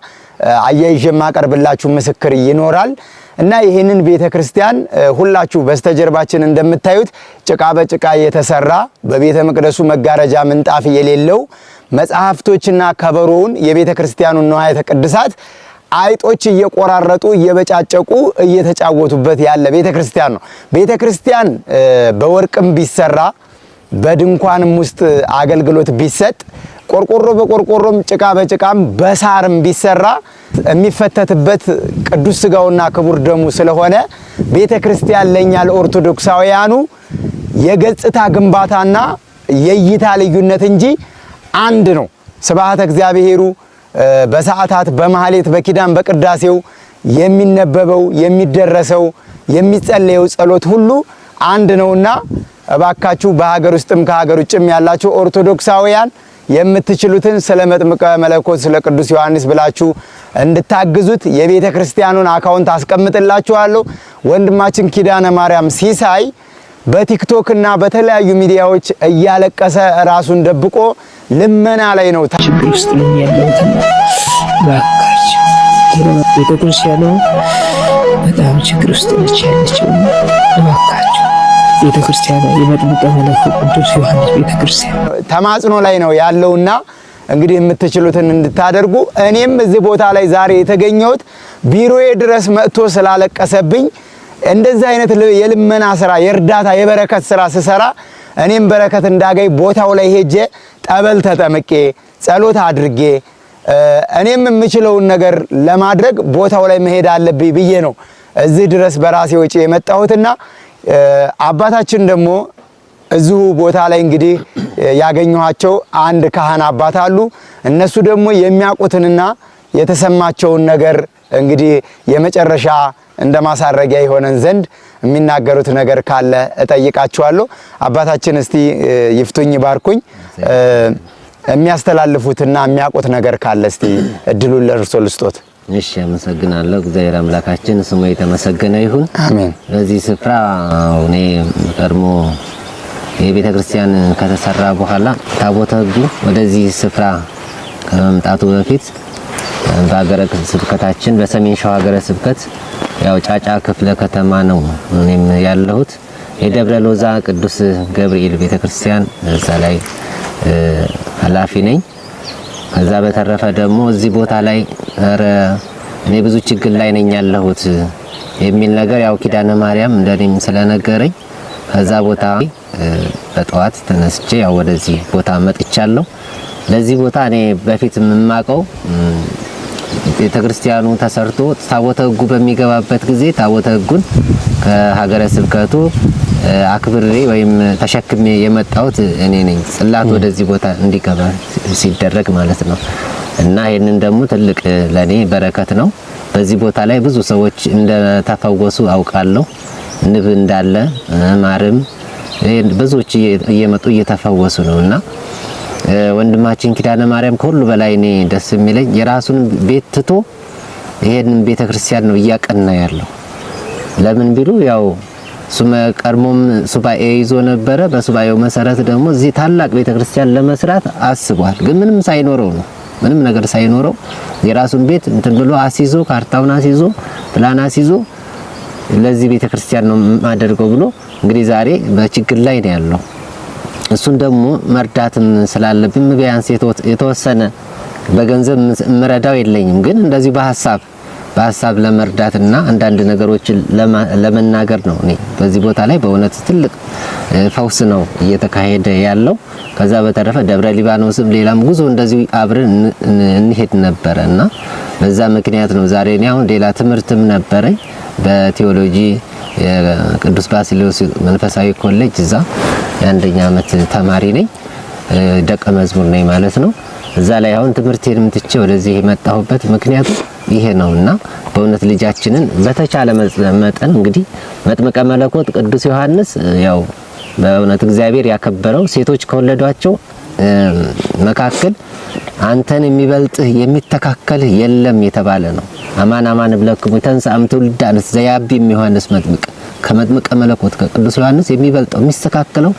አያይዤ የማቀርብላችሁ ምስክር ይኖራል እና ይህንን ቤተ ክርስቲያን ሁላችሁ በስተጀርባችን እንደምታዩት ጭቃ በጭቃ የተሰራ፣ በቤተ መቅደሱ መጋረጃ ምንጣፍ የሌለው፣ መጽሐፍቶችና ከበሮውን የቤተ ክርስቲያኑን ንዋያተ ቅድሳት አይጦች እየቆራረጡ እየበጫጨቁ እየተጫወቱበት ያለ ቤተ ክርስቲያን ነው። ቤተ ክርስቲያን በወርቅም ቢሰራ፣ በድንኳንም ውስጥ አገልግሎት ቢሰጥ፣ ቆርቆሮ በቆርቆሮም ጭቃ በጭቃም በሳርም ቢሰራ የሚፈተትበት ቅዱስ ስጋውና ክቡር ደሙ ስለሆነ ቤተ ክርስቲያን ለኛ ለኦርቶዶክሳውያኑ የገጽታ ግንባታና የእይታ ልዩነት እንጂ አንድ ነው። ስብሐተ እግዚአብሔሩ በሰዓታት፣ በማህሌት፣ በኪዳን፣ በቅዳሴው የሚነበበው፣ የሚደረሰው፣ የሚጸለየው ጸሎት ሁሉ አንድ ነውና እባካችሁ በሀገር ውስጥም ከሀገር ውጭም ያላችሁ ኦርቶዶክሳውያን የምትችሉትን ስለ መጥምቀ መለኮት ስለ ቅዱስ ዮሐንስ ብላችሁ እንድታግዙት የቤተ ክርስቲያኑን account አስቀምጥላችኋለሁ። ወንድማችን ኪዳነ ማርያም ሲሳይ በቲክቶክ እና በተለያዩ ሚዲያዎች እያለቀሰ ራሱን ደብቆ ልመና ላይ ነው። ችግር ውስጥ ነኝ ያለሁትና እባካችሁ፣ ቤተክርስቲያኗ በጣም ችግር ውስጥ ነች ያለችው። እባካችሁ፣ ቤተክርስቲያኗ የመጥምቀ መለኮት ቅዱስ ዮሐንስ ቤተክርስቲያን ተማጽኖ ላይ ነው ያለውና እንግዲህ የምትችሉትን እንድታደርጉ። እኔም እዚህ ቦታ ላይ ዛሬ የተገኘሁት ቢሮዬ ድረስ መጥቶ ስላለቀሰብኝ፣ እንደዚህ አይነት የልመና ስራ፣ የእርዳታ የበረከት ስራ ስሰራ እኔም በረከት እንዳገኝ ቦታው ላይ ሄጄ ጠበል ተጠምቄ ጸሎት አድርጌ እኔም የምችለውን ነገር ለማድረግ ቦታው ላይ መሄድ አለብኝ ብዬ ነው እዚህ ድረስ በራሴ ወጪ የመጣሁትና አባታችን ደግሞ እዚሁ ቦታ ላይ እንግዲህ ያገኘኋቸው አንድ ካህን አባት አሉ። እነሱ ደግሞ የሚያውቁትንና የተሰማቸውን ነገር እንግዲህ የመጨረሻ እንደ ማሳረጊያ የሆነን ዘንድ የሚናገሩት ነገር ካለ እጠይቃቸዋለሁ። አባታችን እስቲ ይፍቱኝ ባርኩኝ፣ የሚያስተላልፉትና የሚያውቁት ነገር ካለ እስቲ እድሉን ለእርሶ ልስጦት። እሺ፣ አመሰግናለሁ። እግዚአብሔር አምላካችን ስሙ የተመሰገነ ይሁን። አሜን። በዚህ ስፍራ እኔ ቀድሞ የቤተ ክርስቲያን ከተሰራ በኋላ ታቦተ ሕጉ ወደዚህ ስፍራ ከመምጣቱ በፊት በሀገረ ስብከታችን በሰሜን ሸዋ ሀገረ ስብከት ያው ጫጫ ክፍለ ከተማ ነው እኔም ያለሁት። የደብረ ሎዛ ቅዱስ ገብርኤል ቤተክርስቲያን እዛ ላይ ኃላፊ ነኝ። ከዛ በተረፈ ደግሞ እዚህ ቦታ ላይ ኧረ እኔ ብዙ ችግር ላይ ነኝ ያለሁት የሚል ነገር ያው ኪዳነ ማርያም እንደኔም ስለነገረኝ ከዛ ቦታ በጠዋት ተነስቼ ያው ወደዚህ ቦታ መጥቻለሁ። ለዚህ ቦታ እኔ በፊት የማውቀው ቤተክርስቲያኑ ተሰርቶ ታቦተ ሕጉ በሚገባበት ጊዜ ታቦተ ሕጉን ከሀገረ ስብከቱ አክብሬ ወይም ተሸክሜ የመጣሁት እኔ ነኝ። ጽላት ወደዚህ ቦታ እንዲገባ ሲደረግ ማለት ነው። እና ይህንን ደግሞ ትልቅ ለኔ በረከት ነው። በዚህ ቦታ ላይ ብዙ ሰዎች እንደተፈወሱ አውቃለሁ። ንብ እንዳለ ማርም ብዙዎች እየመጡ እየተፈወሱ ነው። እና ወንድማችን ኪዳነ ማርያም ከሁሉ በላይ እኔ ደስ የሚለኝ የራሱን ቤት ትቶ ይሄንን ቤተክርስቲያን ነው እያቀና ያለው። ለምን ቢሉ ያው ሱመ ቀድሞም ሱባኤ ይዞ ነበረ። በሱባኤው መሰረት ደግሞ እዚህ ታላቅ ቤተክርስቲያን ለመስራት አስቧል። ግን ምንም ሳይኖረው ነው፣ ምንም ነገር ሳይኖረው የራሱን ቤት እንትን ብሎ አስይዞ፣ ካርታውን አስይዞ፣ ፕላን አስይዞ ለዚህ ቤተክርስቲያን ነው የማደርገው ብሎ እንግዲህ ዛሬ በችግር ላይ ነው ያለው። እሱን ደግሞ መርዳትም ስላለብን ቢያንስ የተወሰነ በገንዘብ ምረዳው የለኝም፣ ግን እንደዚሁ በሀሳብ በሀሳብ ለመርዳትና አንዳንድ ነገሮችን ለመናገር ነው። እኔ በዚህ ቦታ ላይ በእውነት ትልቅ ፈውስ ነው እየተካሄደ ያለው። ከዛ በተረፈ ደብረ ሊባኖስም ሌላም ጉዞ እንደዚሁ አብረን እንሄድ ነበረ እና በዛ ምክንያት ነው ዛሬ እኔ አሁን ሌላ ትምህርትም ነበረኝ፣ በቴዎሎጂ የቅዱስ ባሲሊዮስ መንፈሳዊ ኮሌጅ እዛ የአንደኛ ዓመት ተማሪ ነኝ፣ ደቀ መዝሙር ነኝ ማለት ነው። እዛ ላይ አሁን ትምህርቴንም ትቼ ወደዚህ የመጣሁበት ምክንያቱ ይሄ ነውና በእውነት ልጃችንን በተቻለ መጠን እንግዲህ መጥምቀ መለኮት ቅዱስ ዮሐንስ ያው በእውነት እግዚአብሔር ያከበረው፣ ሴቶች ከወለዷቸው መካከል አንተን የሚበልጥህ የሚተካከልህ የለም የተባለ ነው። አማን አማን እብለክሙ ተንሥአ እምትውልደ አንስት ዘየዐቢ እምዮሐንስ መጥምቅ፣ ከመጥምቀ መለኮት ከቅዱስ ዮሐንስ የሚበልጠው የሚስተካከለው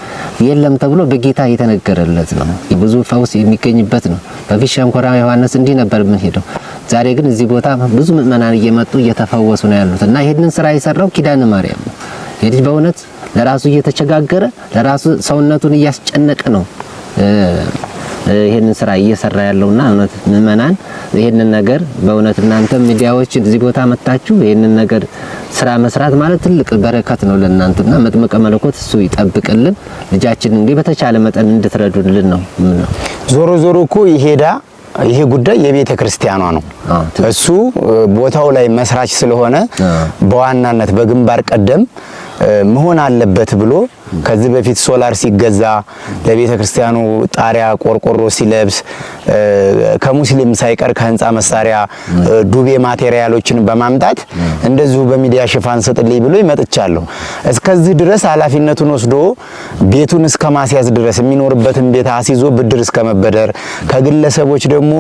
የለም ተብሎ በጌታ የተነገረለት ነው። ብዙ ፈውስ የሚገኝበት ነው። በፊት ሸንኮራ ዮሐንስ እንዲህ ነበር የምንሄደው። ዛሬ ግን እዚህ ቦታ ብዙ ምእመናን እየመጡ እየተፈወሱ ነው ያሉት እና ይህንን ስራ የሰራው ኪዳነ ማርያም ነው። ይህ ልጅ በእውነት ለራሱ እየተቸጋገረ ለራሱ ሰውነቱን እያስጨነቀ ነው። ይሄንን ስራ እየሰራ ያለውና እውነት ምእመናን ይሄንን ነገር በእውነት እናንተ ሚዲያዎች እዚህ ቦታ መጣችሁ ይሄንን ነገር ስራ መስራት ማለት ትልቅ በረከት ነው ለእናንተና መጥምቀ መለኮት እሱ ይጠብቅልን። ልጃችን እንግዲህ በተቻለ መጠን እንድትረዱልን ነው ምነው። ዞሮ ዞሮ እኮ ይሄዳ ይሄ ጉዳይ የቤተ ክርስቲያኗ ነው። እሱ ቦታው ላይ መስራች ስለሆነ በዋናነት በግንባር ቀደም መሆን አለበት ብሎ ከዚህ በፊት ሶላር ሲገዛ ለቤተ ክርስቲያኑ ጣሪያ ቆርቆሮ ሲለብስ ከሙስሊም ሳይቀር ከህንፃ መሳሪያ ዱቤ ማቴሪያሎችን በማምጣት እንደዚሁ በሚዲያ ሽፋን ስጥልኝ ብሎ ይመጥቻለሁ። እስከዚህ ድረስ ኃላፊነቱን ወስዶ ቤቱን እስከ ማስያዝ ድረስ የሚኖርበትን ቤት አስይዞ ብድር እስከ መበደር ከግለሰቦች ደግሞ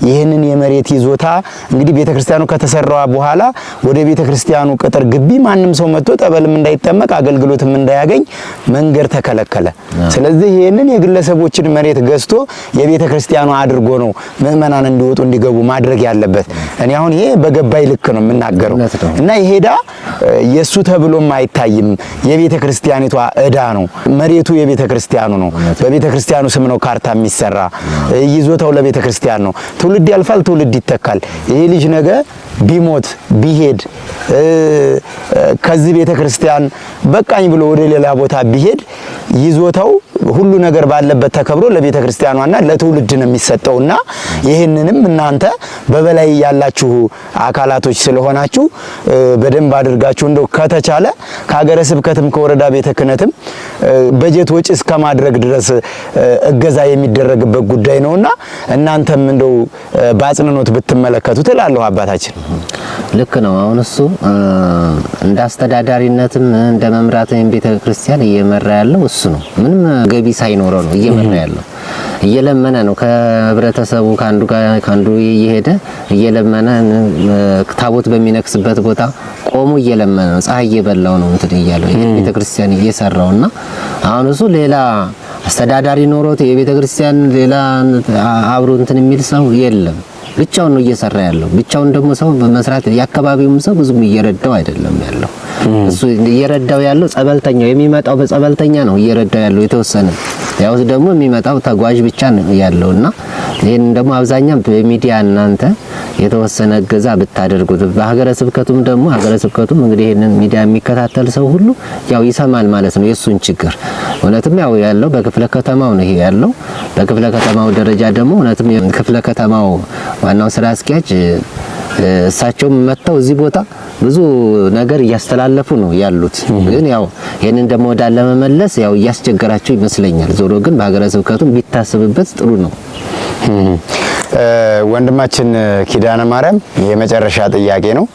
ይህንን የመሬት ይዞታ እንግዲህ ቤተ ክርስቲያኑ ከተሰራ በኋላ ወደ ቤተ ክርስቲያኑ ቅጥር ግቢ ማንም ሰው መጥቶ ጠበልም እንዳይጠመቅ አገልግሎትም እንዳያገኝ መንገድ ተከለከለ። ስለዚህ ይህንን የግለሰቦችን መሬት ገዝቶ የቤተ ክርስቲያኑ አድርጎ ነው ምእመናን እንዲወጡ እንዲገቡ ማድረግ ያለበት። እኔ አሁን ይሄ በገባይ ልክ ነው የምናገረው እና ይሄ ዕዳ የሱ ተብሎም አይታይም። የቤተ ክርስቲያኒቷ ዕዳ ነው። መሬቱ የቤተ ክርስቲያኑ ነው። በቤተ ክርስቲያኑ ስም ነው ካርታ የሚሰራ። ይዞታው ለቤተ ክርስቲያን ነው። ትውልድ ያልፋል፣ ትውልድ ይተካል። ይሄ ልጅ ነገ ቢሞት ቢሄድ ከዚህ ቤተ ክርስቲያን በቃኝ ብሎ ወደ ሌላ ቦታ ቢሄድ ይዞታው ሁሉ ነገር ባለበት ተከብሮ ለቤተ ክርስቲያኗና ለትውልድ ነው የሚሰጠውና ይህንንም እናንተ በበላይ ያላችሁ አካላቶች ስለሆናችሁ በደንብ አድርጋችሁ እንደው ከተቻለ ከሀገረ ስብከትም ከወረዳ ቤተ ክህነትም በጀት ወጪ እስከ ማድረግ ድረስ እገዛ የሚደረግበት ጉዳይ ነውና እናንተም እንደው በአጽንኖት ብትመለከቱ ትላለሁ አባታችን። ልክ ነው። አሁን እሱ እንደ አስተዳዳሪነትም እንደ መምራትም ቤተ ክርስቲያን እየመራ ያለው እሱ ነው። ምንም ገቢ ሳይኖረው ነው እየመራ ያለው። እየለመነ ነው ከህብረተሰቡ ከአንዱ ጋር ከአንዱ እየሄደ እየለመነ ታቦት በሚነክስበት ቦታ ቆሞ እየለመነ ነው። ፀሐይ እየበላው ነው እንትን እያለው ይሄ ቤተ ክርስቲያን እየሰራውና አሁን እሱ ሌላ አስተዳዳሪ ኖሮት የቤተ ክርስቲያን ሌላ አብሮ እንትን የሚል ሰው የለም። ብቻውን ነው እየሰራ ያለው። ብቻውን ደግሞ ሰው በመስራት የአካባቢውም ሰው ብዙም እየረዳው አይደለም ያለው። እሱ እየረዳው ያለው ጸበልተኛው የሚመጣው በጸበልተኛ ነው እየረዳው ያለው የተወሰነ ያው ደግሞ የሚመጣው ተጓዥ ብቻ ነው ያለውና ይሄን ደግሞ አብዛኛው በሚዲያ እናንተ የተወሰነ እገዛ ብታደርጉት በሀገረ ስብከቱም ደግሞ ሀገረ ስብከቱም እንግዲህ ይሄንን ሚዲያ የሚከታተል ሰው ሁሉ ያው ይሰማል ማለት ነው የሱን ችግር። እውነትም ያው ያለው በክፍለ ከተማው ነው ይሄ ያለው። በክፍለ ከተማው ደረጃ ደግሞ እውነትም ክፍለ ከተማው ዋናው ስራ አስኪያጅ እሳቸውም መጥተው እዚህ ቦታ ብዙ ነገር እያስተላለፉ ነው ያሉት። ግን ያው ይሄንን ደግሞ ወደ ለመመለስ ያው እያስቸገራቸው ይመስለኛል። ዞሮ ግን በሀገረ ስብከቱም ቢታሰብበት ጥሩ ነው። ወንድማችን ኪዳነ ማርያም የመጨረሻ ጥያቄ ነው።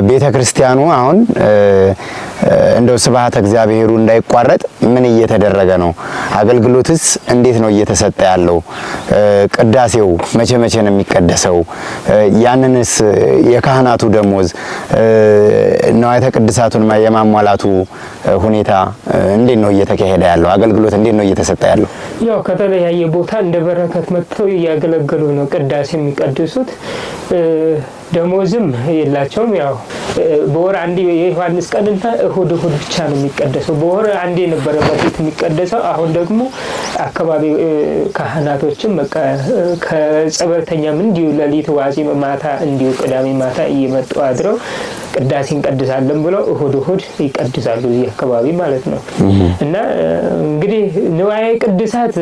ቤተ ክርስቲያኑ አሁን እንደው ስብሐተ እግዚአብሔሩ እንዳይቋረጥ ምን እየተደረገ ነው? አገልግሎትስ እንዴት ነው እየተሰጠ ያለው? ቅዳሴው መቼ መቼ ነው የሚቀደሰው? ያንንስ የካህናቱ ደሞዝ ንዋያተ ቅድሳቱን የማሟላቱ ሁኔታ እንዴት ነው እየተካሄደ ያለው? አገልግሎት እንዴት ነው እየተሰጠ ያለው? ያው ከተለያየ ቦታ እንደ በረከት መጥተው እያገለገሉ ነው ቅዳሴ የሚቀድሱት። ደሞዝም የላቸውም። ያው በወር አንዴ የዮሐንስ ቀንና እሁድ እሁድ ብቻ ነው የሚቀደሰው። በወር አንዴ ነበረ በፊት የሚቀደሰው። አሁን ደግሞ አካባቢ ካህናቶችም በቃ ከጸበልተኛም እንዲሁ ሌሊት ዋዜማ ማታ እንዲሁ ቅዳሜ ማታ እየመጡ አድረው ቅዳሴ እንቀድሳለን ብለው እሁድ እሁድ ይቀድሳሉ እዚህ አካባቢ ማለት ነው። እና እንግዲህ ንዋየ ቅድሳት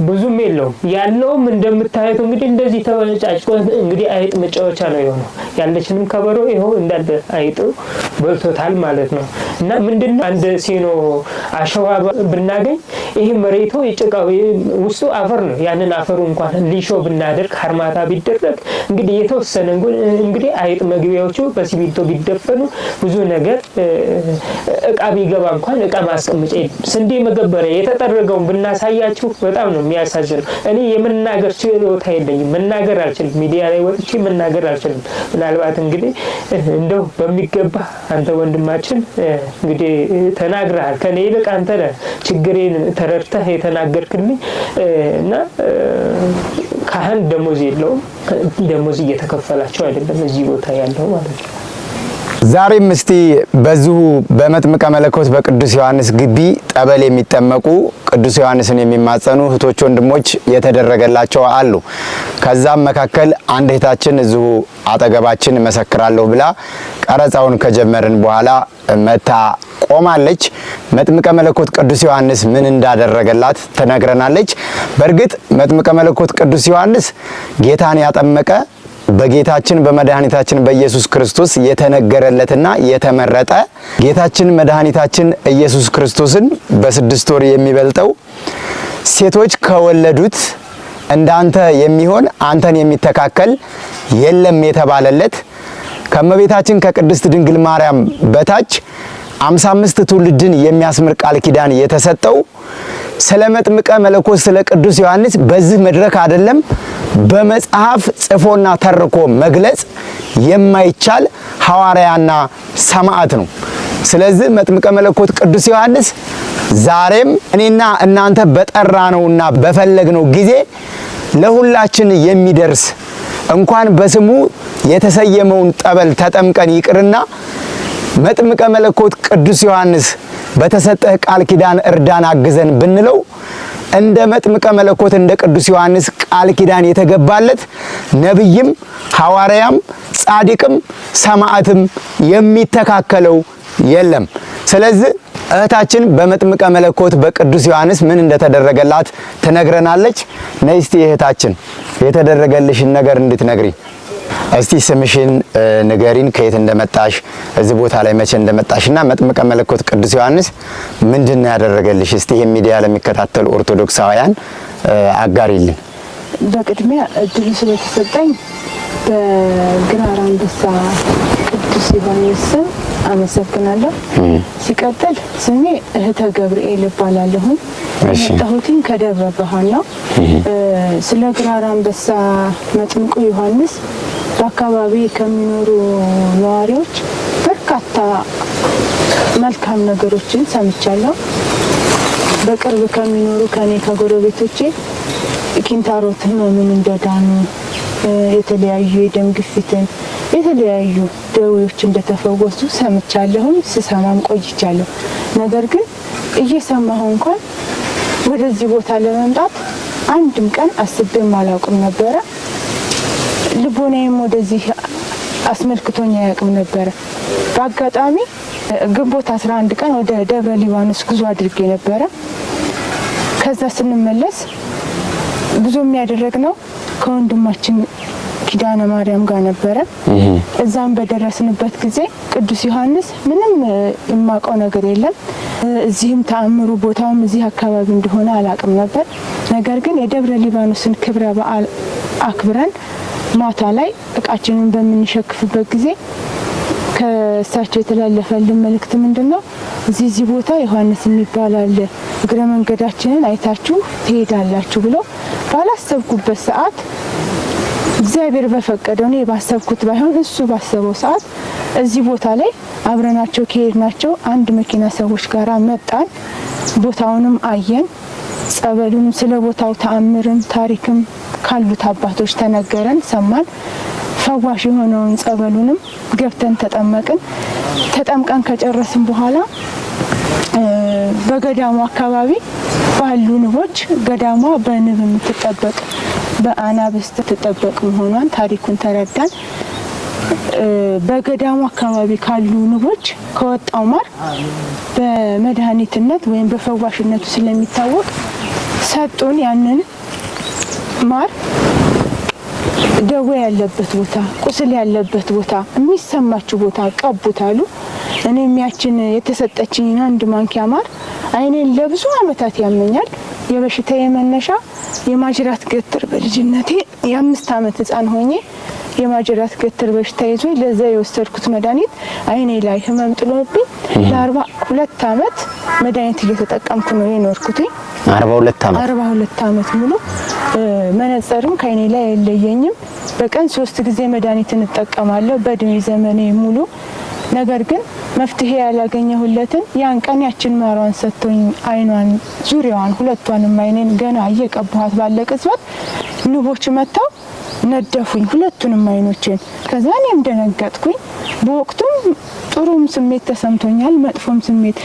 ብዙም የለውም። ያለውም እንደምታዩት እንግዲህ እንደዚህ ተበጫጭቆ እንግዲህ አይጥ መጫወቻ ነው የሆነው። ያለችንም ከበሮ ይኸው እንዳለ አይጡ በልቶታል ማለት ነው። እና ምንድነው አንድ ሲኖ አሸዋ ብናገኝ ይሄ መሬቱ የጭቃው ውስጡ አፈር ነው። ያንን አፈሩ እንኳን ሊሾ ብናደርግ ሀርማታ ቢደረግ እንግዲህ የተወሰነ እንግዲህ አይጥ መግቢያዎቹ በሲሚንቶ ቢደፈኑ ብዙ ነገር እቃ ቢገባ እንኳን እቃ ማስቀመጫ ስንዴ መገበሪያ የተጠረገውን ብናሳያችሁ በጣም ነው የሚያሳዝነው። እኔ የመናገር ችሎታ የለኝም፣ መናገር አልችልም። ሚዲያ ላይ ወጥቼ መናገር አልችልም። ምናልባት እንግዲህ እንደው በሚገባ አንተ ወንድማችን እንግዲህ ተናግረሃል። ከኔ ይልቅ አንተ ነህ ችግሬን ተረድተህ የተናገርክልኝ እና ካህን ደሞዝ የለውም። ደሞዝ እየተከፈላቸው አይደለም እዚህ ቦታ ያለው ማለት ነው። ዛሬም እስቲ በዚሁ በመጥምቀ መለኮት በቅዱስ ዮሐንስ ግቢ ጠበል የሚጠመቁ ቅዱስ ዮሐንስን የሚማጸኑ እህቶች፣ ወንድሞች የተደረገላቸው አሉ። ከዛም መካከል አንድ እህታችን እዚሁ አጠገባችን እመሰክራለሁ ብላ ቀረጻውን ከጀመርን በኋላ መታ ቆማለች። መጥምቀ መለኮት ቅዱስ ዮሐንስ ምን እንዳደረገላት ትነግረናለች። በእርግጥ መጥምቀ መለኮት ቅዱስ ዮሐንስ ጌታን ያጠመቀ፣ በጌታችን በመድኃኒታችን በኢየሱስ ክርስቶስ የተነገረለትና የተመረጠ፣ ጌታችን መድኃኒታችን ኢየሱስ ክርስቶስን በ6 ወር የሚበልጠው፣ ሴቶች ከወለዱት እንዳንተ የሚሆን አንተን የሚተካከል የለም የተባለለት፣ ከእመቤታችን ከቅድስት ድንግል ማርያም በታች 55 ትውልድን የሚያስምር ቃል ኪዳን የተሰጠው፣ ስለ መጥምቀ መለኮት ስለ ቅዱስ ዮሐንስ በዚህ መድረክ አይደለም በመጽሐፍ ጽፎና ተርኮ መግለጽ የማይቻል ሐዋርያና ሰማዕት ነው። ስለዚህ መጥምቀ መለኮት ቅዱስ ዮሐንስ ዛሬም እኔና እናንተ በጠራነውና በፈለግነው ጊዜ ለሁላችን የሚደርስ፣ እንኳን በስሙ የተሰየመውን ጠበል ተጠምቀን ይቅርና መጥምቀ መለኮት ቅዱስ ዮሐንስ በተሰጠህ ቃል ኪዳን እርዳን አግዘን ብንለው እንደ መጥምቀ መለኮት እንደ ቅዱስ ዮሐንስ ቃል ኪዳን የተገባለት ነቢይም ሐዋርያም ጻድቅም ሰማዕትም የሚተካከለው የለም። ስለዚህ እህታችን በመጥምቀ መለኮት በቅዱስ ዮሐንስ ምን እንደተደረገላት ትነግረናለች። ነይ እስቲ እህታችን የተደረገልሽን ነገር እንድትነግሪ። እስቲ ስምሽን ንገሪን፣ ከየት እንደመጣሽ፣ እዚህ ቦታ ላይ መቼ እንደመጣሽና መጥምቀ መለኮት ቅዱስ ዮሐንስ ምንድን ነው ያደረገልሽ? እስቲ ይሄን ሚዲያ ለሚከታተሉ ኦርቶዶክሳውያን አጋሪልን። በቅድሚያ እድሉ ስለተሰጠኝ በግራር አንበሳ ቅዱስ ዮሐንስ ስም አመሰግናለሁ። ሲቀጥል ስሜ እህተ ገብርኤል እባላለሁኝ። የመጣሁትኝ ከደብረ ብርሃን ነው። ስለ ግራር አንበሳ መጥምቁ ዮሐንስ በአካባቢ ከሚኖሩ ነዋሪዎች በርካታ መልካም ነገሮችን ሰምቻለሁ። በቅርብ ከሚኖሩ ከኔ ከጎረቤቶቼ ኪንታሮት ህመምን እንደዳኑ፣ የተለያዩ የደም ግፊትን፣ የተለያዩ ደዌዎች እንደተፈወሱ ሰምቻለሁም ስሰማም ቆይቻለሁ። ነገር ግን እየሰማሁ እንኳን ወደዚህ ቦታ ለመምጣት አንድም ቀን አስቤም አላውቅም ነበረ። ልቦናዬም ወደዚህ አስመልክቶኝ አያውቅም ነበረ። በአጋጣሚ ግንቦት 11 ቀን ወደ ደብረ ሊባኖስ ጉዞ አድርጌ ነበረ። ከዛ ስንመለስ ጉዞ የሚያደረግነው ከወንድማችን ኪዳነ ማርያም ጋር ነበረ። እዛም በደረስንበት ጊዜ ቅዱስ ዮሐንስ ምንም የማውቀው ነገር የለም። እዚህም ተአምሩ ቦታውም እዚህ አካባቢ እንደሆነ አላውቅም ነበር። ነገር ግን የደብረ ሊባኖስን ክብረ በዓል አክብረን ማታ ላይ እቃችንን በምንሸክፍበት ጊዜ ከእሳቸው የተላለፈልን መልእክት ምንድን ነው? እዚህ እዚህ ቦታ ዮሐንስ የሚባል አለ፣ እግረ መንገዳችንን አይታችሁ ትሄዳላችሁ ብሎ ባላሰብኩበት ሰዓት፣ እግዚአብሔር በፈቀደው፣ እኔ ባሰብኩት ባይሆን እሱ ባሰበው ሰዓት እዚህ ቦታ ላይ አብረናቸው ከሄድናቸው አንድ መኪና ሰዎች ጋር መጣን። ቦታውንም አየን። ጸበሉንም ስለ ቦታው ተአምርም ታሪክም ካሉት አባቶች ተነገረን፣ ሰማን። ፈዋሽ የሆነውን ጸበሉንም ገብተን ተጠመቅን። ተጠምቀን ከጨረስን በኋላ በገዳሙ አካባቢ ባሉ ንቦች፣ ገዳሟ በንብ የምትጠበቅ፣ በአናብስት ትጠበቅ መሆኗን ታሪኩን ተረዳን። በገዳሙ አካባቢ ካሉ ንቦች ከወጣው ማር በመድኃኒትነት ወይም በፈዋሽነቱ ስለሚታወቅ ሰጡን። ያንን ማር ደዌ ያለበት ቦታ፣ ቁስል ያለበት ቦታ፣ የሚሰማችሁ ቦታ ቀቡት አሉ። እኔም ያችን የተሰጠችኝን አንድ ማንኪያ ማር አይኔን ለብዙ ዓመታት ያመኛል። የበሽታ የመነሻ የማጅራት ገትር፣ በልጅነቴ የ5 ዓመት ሕፃን ሆኜ የማጅራት ገትር በሽታ ይዞ ለዛ የወሰድኩት መድኃኒት አይኔ ላይ ህመም ጥሎብኝ ለ42 ዓመት መድኃኒት እየተጠቀምኩ ነው የኖርኩትኝ። 42 ዓመት? 42 ዓመት ሙሉ መነጽርም ከአይኔ ላይ አይለየኝም። በቀን ሶስት ጊዜ መድኃኒትን እጠቀማለሁ በእድሜ ዘመኔ ሙሉ። ነገር ግን መፍትሄ ያላገኘሁለትን ያን ቀን ያችን ማሯን ሰጥቶኝ አይኗን ዙሪያዋን ሁለቷንም አይኔን ገና እየቀባኋት ባለ ቅጽበት ንቦች መጥተው ነደፉኝ ሁለቱንም አይኖቼን። ከዛ እኔም ደነገጥኩኝ። በወቅቱም ጥሩም ስሜት ተሰምቶኛል፣ መጥፎም ስሜት።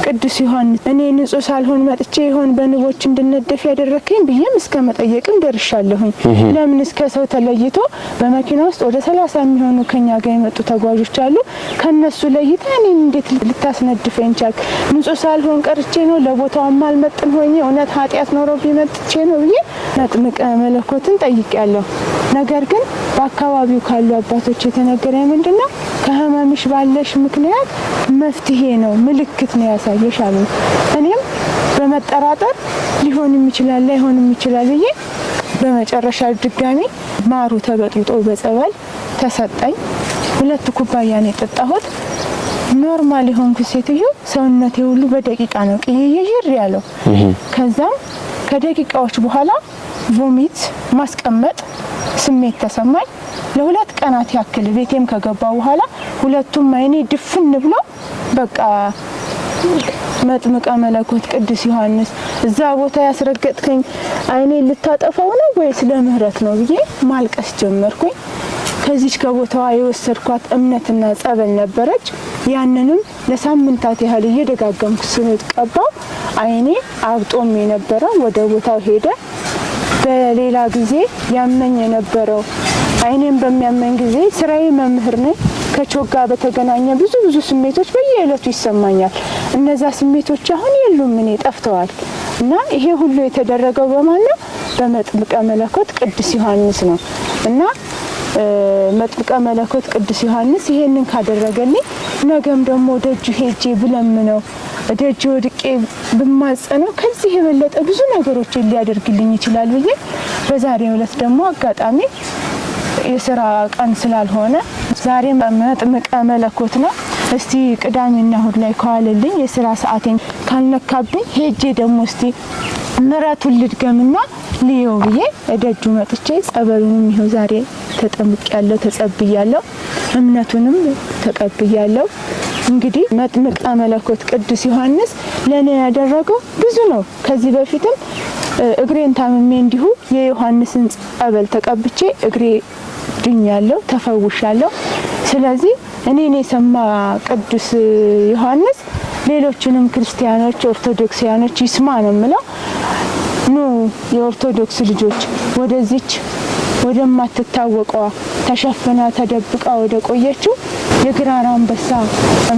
ቅዱስ ዮሐንስ እኔ ንጹህ ሳልሆን መጥቼ ይሆን በንቦች እንድነደፍ ያደረከኝ ብዬም እስከ መጠየቅም ደርሻለሁኝ። ለምን እስከ ሰው ተለይቶ በመኪና ውስጥ ወደ 30 የሚሆኑ ከኛ ጋር የመጡ ተጓዦች አሉ። ከነሱ ለይተ እኔን እንዴት ልታስነድፈኝ ቻልክ? ንጹህ ሳልሆን ቀርቼ ነው? ለቦታውም አልመጥን ሆኜ እውነት ኃጢአት ኖሮብኝ መጥቼ ነው ብዬ መጥምቀ መለኮትን ጠይቄያለሁ። ነገር ግን በአካባቢው ካሉ አባቶች የተነገረኝ ምንድነው ከህመምሽ ባለሽ ምክንያት መፍትሄ ነው፣ ምልክት ነው ያሳየሽ አሉ። እኔም በመጠራጠር ሊሆንም ይችላል ላይሆንም ይችላል ብዬ በመጨረሻ ድጋሚ ማሩ ተበጥብጦ በጸበል ተሰጠኝ። 2 ኩባያ ነው የጠጣሁት። normal የሆንኩ ሴትዮ ሰውነቴ ሁሉ በደቂቃ ነው ቅይይር ያለው። ከዛም ከደቂቃዎች በኋላ vomit ማስቀመጥ ስሜት ተሰማኝ። ለ2 ቀናት ያክል ቤቴም ከገባ በኋላ ሁለቱም አይኔ ድፍን ብሎ በቃ መጥምቀ መለኮት ቅዱስ ዮሐንስ እዛ ቦታ ያስረገጥከኝ አይኔ ልታጠፋው ነው ወይስ ለምህረት ነው ብዬ ማልቀስ ጀመርኩኝ። ከዚች ከቦታዋ የወሰድኳት እምነትና ጸበል ነበረች። ያንንም ለሳምንታት ያህል እየደጋገምኩ ስቀባው አይኔ አብጦም የነበረው ወደ ቦታው ሄደ። በሌላ ጊዜ ያመኝ የነበረው አይኔን በሚያመኝ ጊዜ ስራዬ መምህር ነኝ። ከቾጋ በተገናኘ ብዙ ብዙ ስሜቶች በየዕለቱ ይሰማኛል። እነዛ ስሜቶች አሁን የሉም፣ እኔ ጠፍተዋል። እና ይሄ ሁሉ የተደረገው በማን ነው? በመጥምቀ መለኮት ቅዱስ ዮሐንስ ነው። እና መጥምቀ መለኮት ቅዱስ ዮሐንስ ይሄንን ካደረገልኝ ነገም ደግሞ ደጁ ሄጄ ብለምነው ደጁ ወድቄ ብማጸነው ከዚህ የበለጠ ብዙ ነገሮችን ሊያደርግልኝ ይችላል ብዬ በዛሬው ዕለት ደግሞ አጋጣሚ የስራ ቀን ስላልሆነ ዛሬ መጥምቀ መለኮት ነው። እስቲ ቅዳሜና እሁድ ላይ ከዋለልኝ የስራ ሰዓቴን ካልነካብኝ ሄጄ ደግሞ እስቲ ምረቱን ልድገምና ልየው ብዬ እደጁ መጥቼ ጸበሉንም ይኸው ዛሬ ተጠምቄያለሁ፣ ተጸብያለሁ፣ እምነቱንም ተቀብያለሁ። እንግዲህ መጥምቀ መለኮት ቅዱስ ዮሐንስ ለኔ ያደረገው ብዙ ነው። ከዚህ በፊትም እግሬን ታምሜ እንዲሁ የዮሐንስን ጸበል ተቀብቼ እግሬ ድኛለሁ፣ ተፈውሻለሁ። ስለዚህ እኔን የሰማ ቅዱስ ዮሐንስ ሌሎችንም ክርስቲያኖች ኦርቶዶክሲያኖች ይስማ ነው የምለው። ኑ የኦርቶዶክስ ልጆች ወደዚች ወደማትታወቀዋ ተሸፍና ተደብቃ ወደ ቆየችው የግራር አንበሳ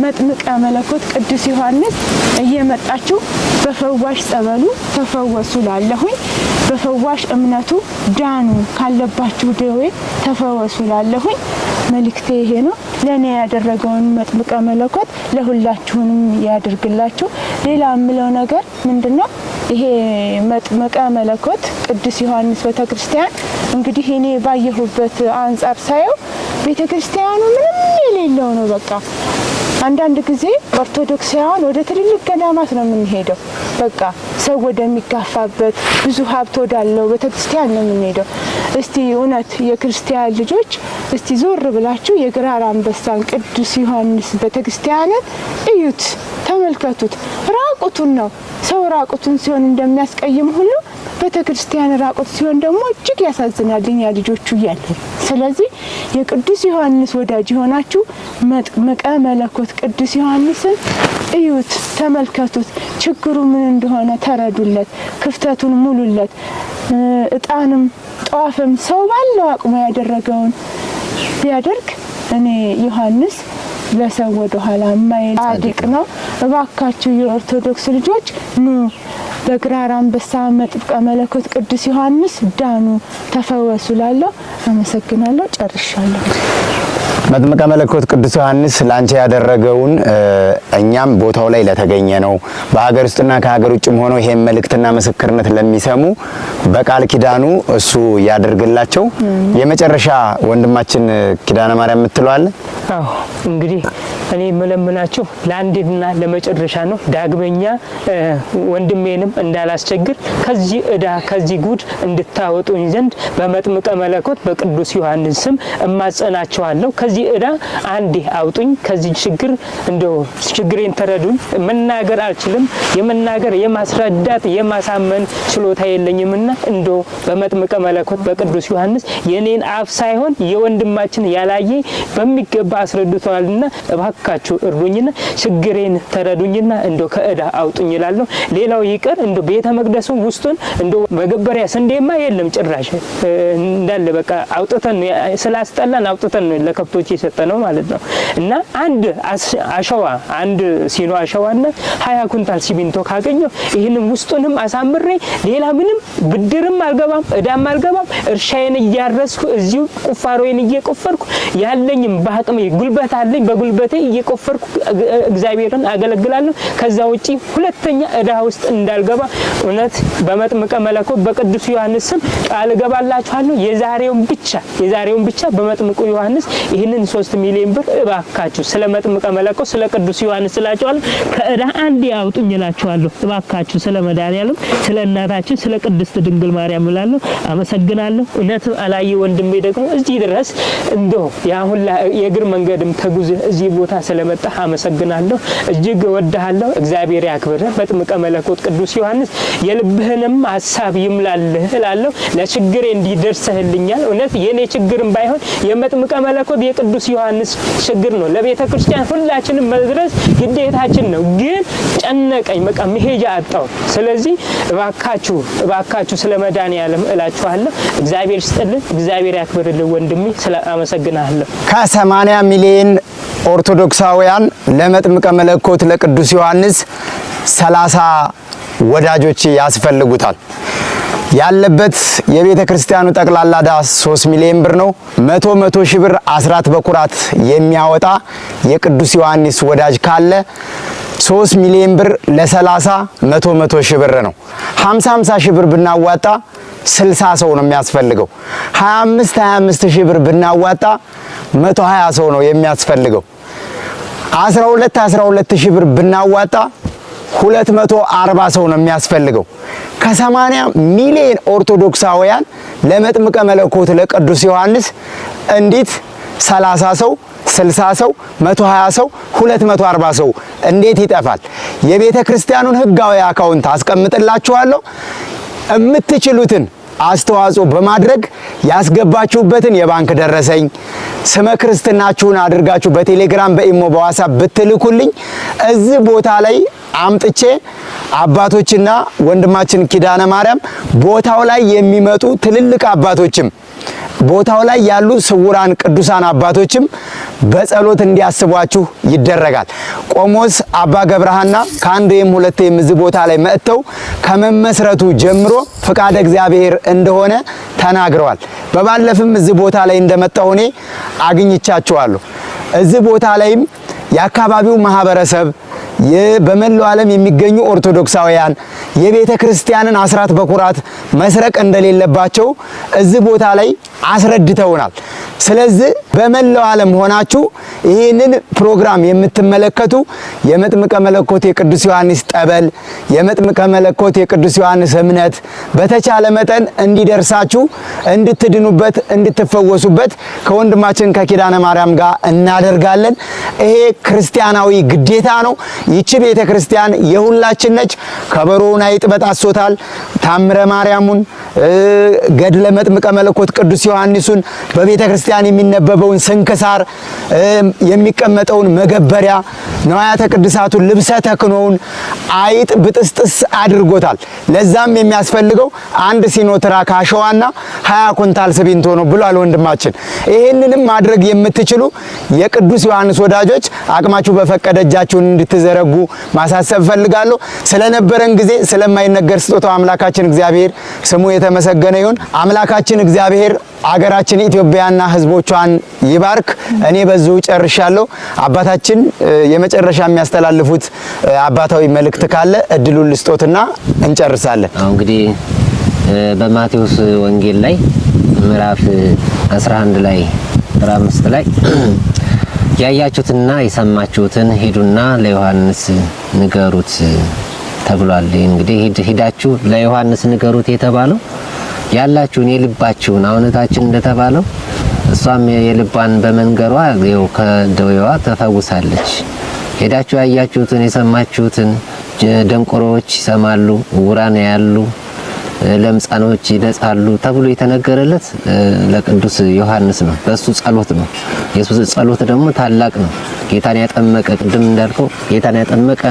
መጥምቀ መለኮት ቅዱስ ዮሐንስ እየመጣችሁ በፈዋሽ ጸበሉ ተፈወሱ ላለሁኝ፣ በፈዋሽ እምነቱ ዳኑ፣ ካለባችሁ ደዌ ተፈወሱ ላለሁኝ መልእክቴ ይሄ ነው። ለኔ ያደረገውን መጥምቀ መለኮት ለሁላችሁንም ያድርግላችሁ። ሌላ የምለው ነገር ምንድነው? ይሄ መጥምቀ መለኮት ቅዱስ ዮሐንስ ቤተክርስቲያን እንግዲህ እኔ ባየሁበት አንጻር ሳየው ቤተክርስቲያኑ ምንም የሌለው ነው። በቃ አንዳንድ ጊዜ ኦርቶዶክሳውያን ወደ ትልልቅ ገዳማት ነው የምንሄደው። በቃ ሰው ወደሚጋፋበት ብዙ ሀብት ወዳለው ቤተክርስቲያን ነው የምንሄደው። እስቲ እውነት የክርስቲያን ልጆች እስቲ ዞር ብላችሁ የግራር አንበሳን ቅዱስ ዮሐንስ ቤተክርስቲያንን እዩት፣ ተመልከቱት። ራቁቱን ነው። ሰው ራቁቱን ሲሆን እንደሚያስቀይም ሁሉ ቤተክርስቲያን ራቁት ሲሆን ደግሞ እጅግ ያሳዝናል እኛ ልጆቹ እያለን። ስለዚህ የቅዱስ ዮሐንስ ወዳጅ የሆናችሁ መጥምቀ መለኮት ቅዱስ ዮሐንስን እዩት፣ ተመልከቱት። ችግሩ ምን እንደሆነ ተረዱለት፣ ክፍተቱን ሙሉለት። እጣንም ጧፍም ሰው ባለው አቅሙ ያደረገውን ቢያደርግ እኔ ዮሐንስ ለሰው ወደ ኋላ የማይል ጻድቅ ነው። እባካችሁ የኦርቶዶክስ ልጆች ኑ በግራር አንበሳ መጥምቀ መለኮት ቅዱስ ዮሐንስ ዳኑ፣ ተፈወሱ ላለሁ አመሰግናለሁ። ጨርሻለሁ። መጥምቀ መለኮት ቅዱስ ዮሐንስ ላንቺ ያደረገውን እኛም ቦታው ላይ ለተገኘ ነው በሀገር ውስጥና ከሀገር ውጭም ሆነው ይሄን መልእክትና ምስክርነት ለሚሰሙ በቃል ኪዳኑ እሱ ያደርግላቸው። የመጨረሻ ወንድማችን ኪዳነ ማርያም የምትለው አለ? አዎ እንግዲህ እኔ የምለምናችሁ ለአንድና ለመጨረሻ ነው። ዳግመኛ ወንድሜንም እንዳላስቸግር ከዚህ እዳ ከዚህ ጉድ እንድታወጡኝ ዘንድ በመጥምቀ መለኮት በቅዱስ ዮሐንስ ስም እማጸናችኋለሁ። ከዚህ ከዚህ እዳ አንዴ አውጡኝ፣ ከዚህ ችግር እንደው ችግሬን ተረዱኝ። መናገር አልችልም። የመናገር የማስረዳት የማሳመን ችሎታ የለኝምና እንደው በመጥምቀ መለኮት በቅዱስ ዮሐንስ የኔን አፍ ሳይሆን የወንድማችን ያላየ በሚገባ አስረድተዋልና እባካችሁ እርዱኝና ችግሬን ተረዱኝና እንደው ከእዳ አውጡኝ እላለሁ። ሌላው ይቅር እንደው ቤተ መቅደሱ ውስጡን እንደው መገበሪያ ስንዴማ የለም ጭራሽ እንዳለ በቃ አውጥተን ስላስጠላን አውጥተን ነው ለከብቶች የሰጠነው ማለት ነው። እና አንድ አሸዋ አንድ ሲኖ አሸዋና 20 ኩንታል ሲሚንቶ ካገኘው ይህንም ውስጡንም አሳምሬ ሌላ ምንም ብድርም አልገባም እዳም አልገባም። እርሻዬን እያረስኩ እዚሁ ቁፋሮዬን እየቆፈርኩ ያለኝም በአቅሜ ጉልበት አለኝ፣ በጉልበቴ እየቆፈርኩ እግዚአብሔርን አገለግላለሁ። ከዛ ውጪ ሁለተኛ እዳ ውስጥ እንዳልገባ እውነት በመጥምቀ መለኮት በቅዱስ ዮሐንስ ስም ቃል እገባላችኋለሁ። የዛሬውን ብቻ በመጥምቁ ዮሐንስ ይህንን 3 ሚሊዮን ብር እባካችሁ ስለ መጥምቀ መለኮት ስለ ቅዱስ ዮሐንስ እላችኋለሁ፣ ከእዳ አንድ ያውጡኝ እላችኋለሁ። እባካችሁ ስለ መድኃኒዓለም ስለ እናታችን ስለ ቅድስት ድንግል ማርያም እላለሁ። አመሰግናለሁ። እውነት አላየ ወንድሜ ደግሞ እዚህ ድረስ እንደው ያሁን የእግር መንገድም ተጉዘ እዚህ ቦታ ስለመጣህ አመሰግናለሁ። እጅግ እወድሃለሁ። እግዚአብሔር ያክብርህ። መጥምቀ መለኮት ቅዱስ ዮሐንስ የልብህንም ሀሳብ ይምላልህ እላለሁ። ለችግሬ እንዲደርስህልኛል። እውነት የኔ ችግርም ባይሆን የመጥምቀ መለኮት የቅዱስ ዮሐንስ ችግር ነው። ለቤተ ክርስቲያን ሁላችንም መድረስ ግዴታችን ነው። ግን ጨነቀኝ፣ በቃ መሄጃ አጣው። ስለዚህ እባካችሁ እባካችሁ ስለ መድኃኒዓለም እላችኋለሁ። እግዚአብሔር ይስጥልን፣ እግዚአብሔር ያክብርልን። ወንድሜ ስለ አመሰግናለሁ። ከ80 ሚሊዮን ኦርቶዶክሳውያን ለመጥምቀ መለኮት ለቅዱስ ዮሐንስ 30 ወዳጆች ያስፈልጉታል። ያለበት የቤተ ክርስቲያኑ ጠቅላላ ዕዳ 3 ሚሊዮን ብር ነው። 100 ሺህ ብር አስራት በኩራት የሚያወጣ የቅዱስ ዮሐንስ ወዳጅ ካለ 3 ሚሊዮን ብር ለ30 100 ሺህ ብር ነው። 50 ሺህ ብር ብናዋጣ 60 ሰው ነው የሚያስፈልገው። 25 ሺህ ብር ብናዋጣ 120 ሰው ነው የሚያስፈልገው። 12 ሺህ ብር ብናዋጣ 240 ሰው ነው የሚያስፈልገው። ከ80 ሚሊዮን ኦርቶዶክሳውያን ለመጥምቀ መለኮት ለቅዱስ ዮሐንስ እንዴት 30 ሰው 60 ሰው 120 ሰው 240 ሰው እንዴት ይጠፋል? የቤተ ክርስቲያኑን ሕጋዊ account አስቀምጥላችኋለሁ። የምትችሉትን አስተዋጽኦ በማድረግ ያስገባችሁበትን የባንክ ደረሰኝ ስመ ክርስትናችሁን አድርጋችሁ በቴሌግራም በኢሞ በዋትስአፕ ብትልኩልኝ እዚህ ቦታ ላይ አምጥቼ አባቶችና ወንድማችን ኪዳነ ማርያም ቦታው ላይ የሚመጡ ትልልቅ አባቶችም ቦታው ላይ ያሉ ስውራን ቅዱሳን አባቶችም በጸሎት እንዲያስቧችሁ ይደረጋል። ቆሞስ አባ ገብረሃና ከአንድ ወይም ሁለት ወይም እዚህ ቦታ ላይ መጥተው ከመመስረቱ ጀምሮ ፍቃደ እግዚአብሔር እንደሆነ ተናግረዋል። በባለፍም እዚህ ቦታ ላይ እንደመጣሁ እኔ አግኝቻቸዋለሁ። እዚህ ቦታ ላይም የአካባቢው ማህበረሰብ በመላው ዓለም የሚገኙ ኦርቶዶክሳውያን የቤተ ክርስቲያንን አስራት በኩራት መስረቅ እንደሌለባቸው እዚህ ቦታ ላይ አስረድተውናል። ስለዚህ በመላው ዓለም ሆናችሁ ይህንን ፕሮግራም የምትመለከቱ የመጥምቀ መለኮት የቅዱስ ዮሐንስ ጠበል፣ የመጥምቀ መለኮት የቅዱስ ዮሐንስ እምነት በተቻለ መጠን እንዲደርሳችሁ፣ እንድትድኑበት፣ እንድትፈወሱበት ከወንድማችን ከኪዳነ ማርያም ጋር እናደርጋለን። ይሄ ክርስቲያናዊ ግዴታ ነው። ይቺ ቤተ ክርስቲያን የሁላችን ነች። ከበሮውን አይጥ በጣሶታል። ታምረ ማርያሙን፣ ገድለ መጥምቀ መለኮት ቅዱስ ዮሐንሱን፣ በቤተ ክርስቲያን የሚነበበውን ስንክሳር፣ የሚቀመጠውን መገበሪያ፣ ንዋያተ ቅድሳቱን፣ ልብሰ ተክህኖውን አይጥ ብጥስጥስ አድርጎታል። ለዛም የሚያስፈልገው አንድ ሲኖትራክ አሸዋና 20 ኩንታል ሲሚንቶ ነው ብሏል ወንድማችን። ይህንንም ማድረግ የምትችሉ የቅዱስ ዮሐንስ ወዳጆች አቅማችሁ በፈቀደ እጃችሁን እንድትዘረጉ ማሳሰብ ፈልጋለሁ። ስለነበረን ጊዜ ስለማይነገር ስጦታው አምላካችን እግዚአብሔር ስሙ የተመሰገነ ይሁን። አምላካችን እግዚአብሔር አገራችን ኢትዮጵያና ሕዝቦቿን ይባርክ። እኔ በዚሁ ጨርሻለሁ። አባታችን የመጨረሻ የሚያስተላልፉት አባታዊ መልእክት ካለ እድሉን ልስጦትና እንጨርሳለን። አሁን እንግዲህ በማቴዎስ ወንጌል ላይ ምዕራፍ 11 ላይ ምዕራፍ 5 ላይ ያያችሁትና የሰማችሁትን ሂዱና ለዮሐንስ ንገሩት ተብሏል። እንግዲህ ሂዳችሁ ለዮሐንስ ንገሩት የተባለው ያላችሁን የልባችሁን አሁነታችን እንደተባለው እሷም የልቧን በመንገሯ ይኸው ከደዌዋ ተፈውሳለች። ሄዳችሁ ያያችሁትን የሰማችሁትን ደንቆሮዎች ይሰማሉ፣ ዕውራን ያሉ፣ ለምጻኖች ይነጻሉ ተብሎ የተነገረለት ለቅዱስ ዮሐንስ ነው። በሱ ጸሎት ነው። የሱ ጸሎት ደግሞ ታላቅ ነው። ጌታን ያጠመቀ ቅድም እንዳልከው ጌታን ያጠመቀ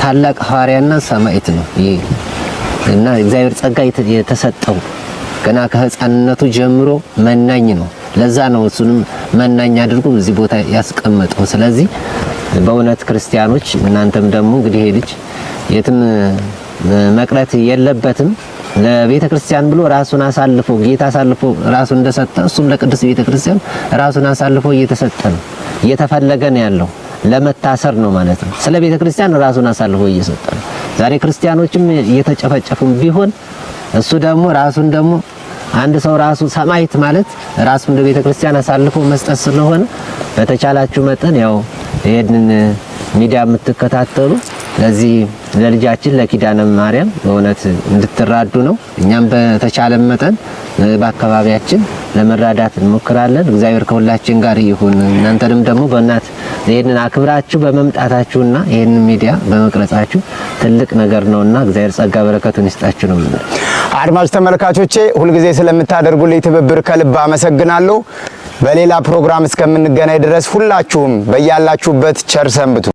ታላቅ ሐዋርያና ሰማዕት ነው ይሄ እና እግዚአብሔር ጸጋ የተሰጠው ገና ከሕፃንነቱ ጀምሮ መናኝ ነው። ለዛ ነው እሱንም መናኝ አድርጎ እዚህ ቦታ ያስቀመጠው። ስለዚህ በእውነት ክርስቲያኖች እናንተም ደግሞ እንግዲህ ይሄ ልጅ የትም መቅረት የለበትም። ለቤተ ክርስቲያን ብሎ ራሱን አሳልፎ ጌታ አሳልፎ ራሱን እንደሰጠ እሱም ለቅዱስ ቤተ ክርስቲያን ራሱን አሳልፎ እየተሰጠ ነው፣ እየተፈለገ ነው ያለው። ለመታሰር ነው ማለት ነው። ስለ ቤተ ክርስቲያን ራሱን አሳልፎ እየሰጠ ነው። ዛሬ ክርስቲያኖችም እየተጨፈጨፉም ቢሆን እሱ ደግሞ ራሱን ደግሞ አንድ ሰው ራሱ ሰማዕት ማለት ራሱን ለቤተ ክርስቲያን አሳልፎ መስጠት ስለሆነ በተቻላችሁ መጠን ያው ይሄንን ሚዲያ የምትከታተሉ ለዚህ ለልጃችን ለኪዳነ ማርያም በእውነት እንድትራዱ ነው። እኛም በተቻለ መጠን በአካባቢያችን ለመራዳት እንሞክራለን። እግዚአብሔር ከሁላችን ጋር ይሁን። እናንተንም ደግሞ በእናት ይሄንን አክብራችሁ በመምጣታችሁና ይሄንን ሚዲያ በመቅረጻችሁ ትልቅ ነገር ነውና እግዚአብሔር ጸጋ በረከቱን ይስጣችሁ ነው የምንለው። አድማጭ ተመልካቾቼ ሁልጊዜ ስለምታደርጉልኝ ትብብር ከልብ አመሰግናለሁ። በሌላ ፕሮግራም እስከምንገናኝ ድረስ ሁላችሁም በያላችሁበት ቸር ሰንብቱ።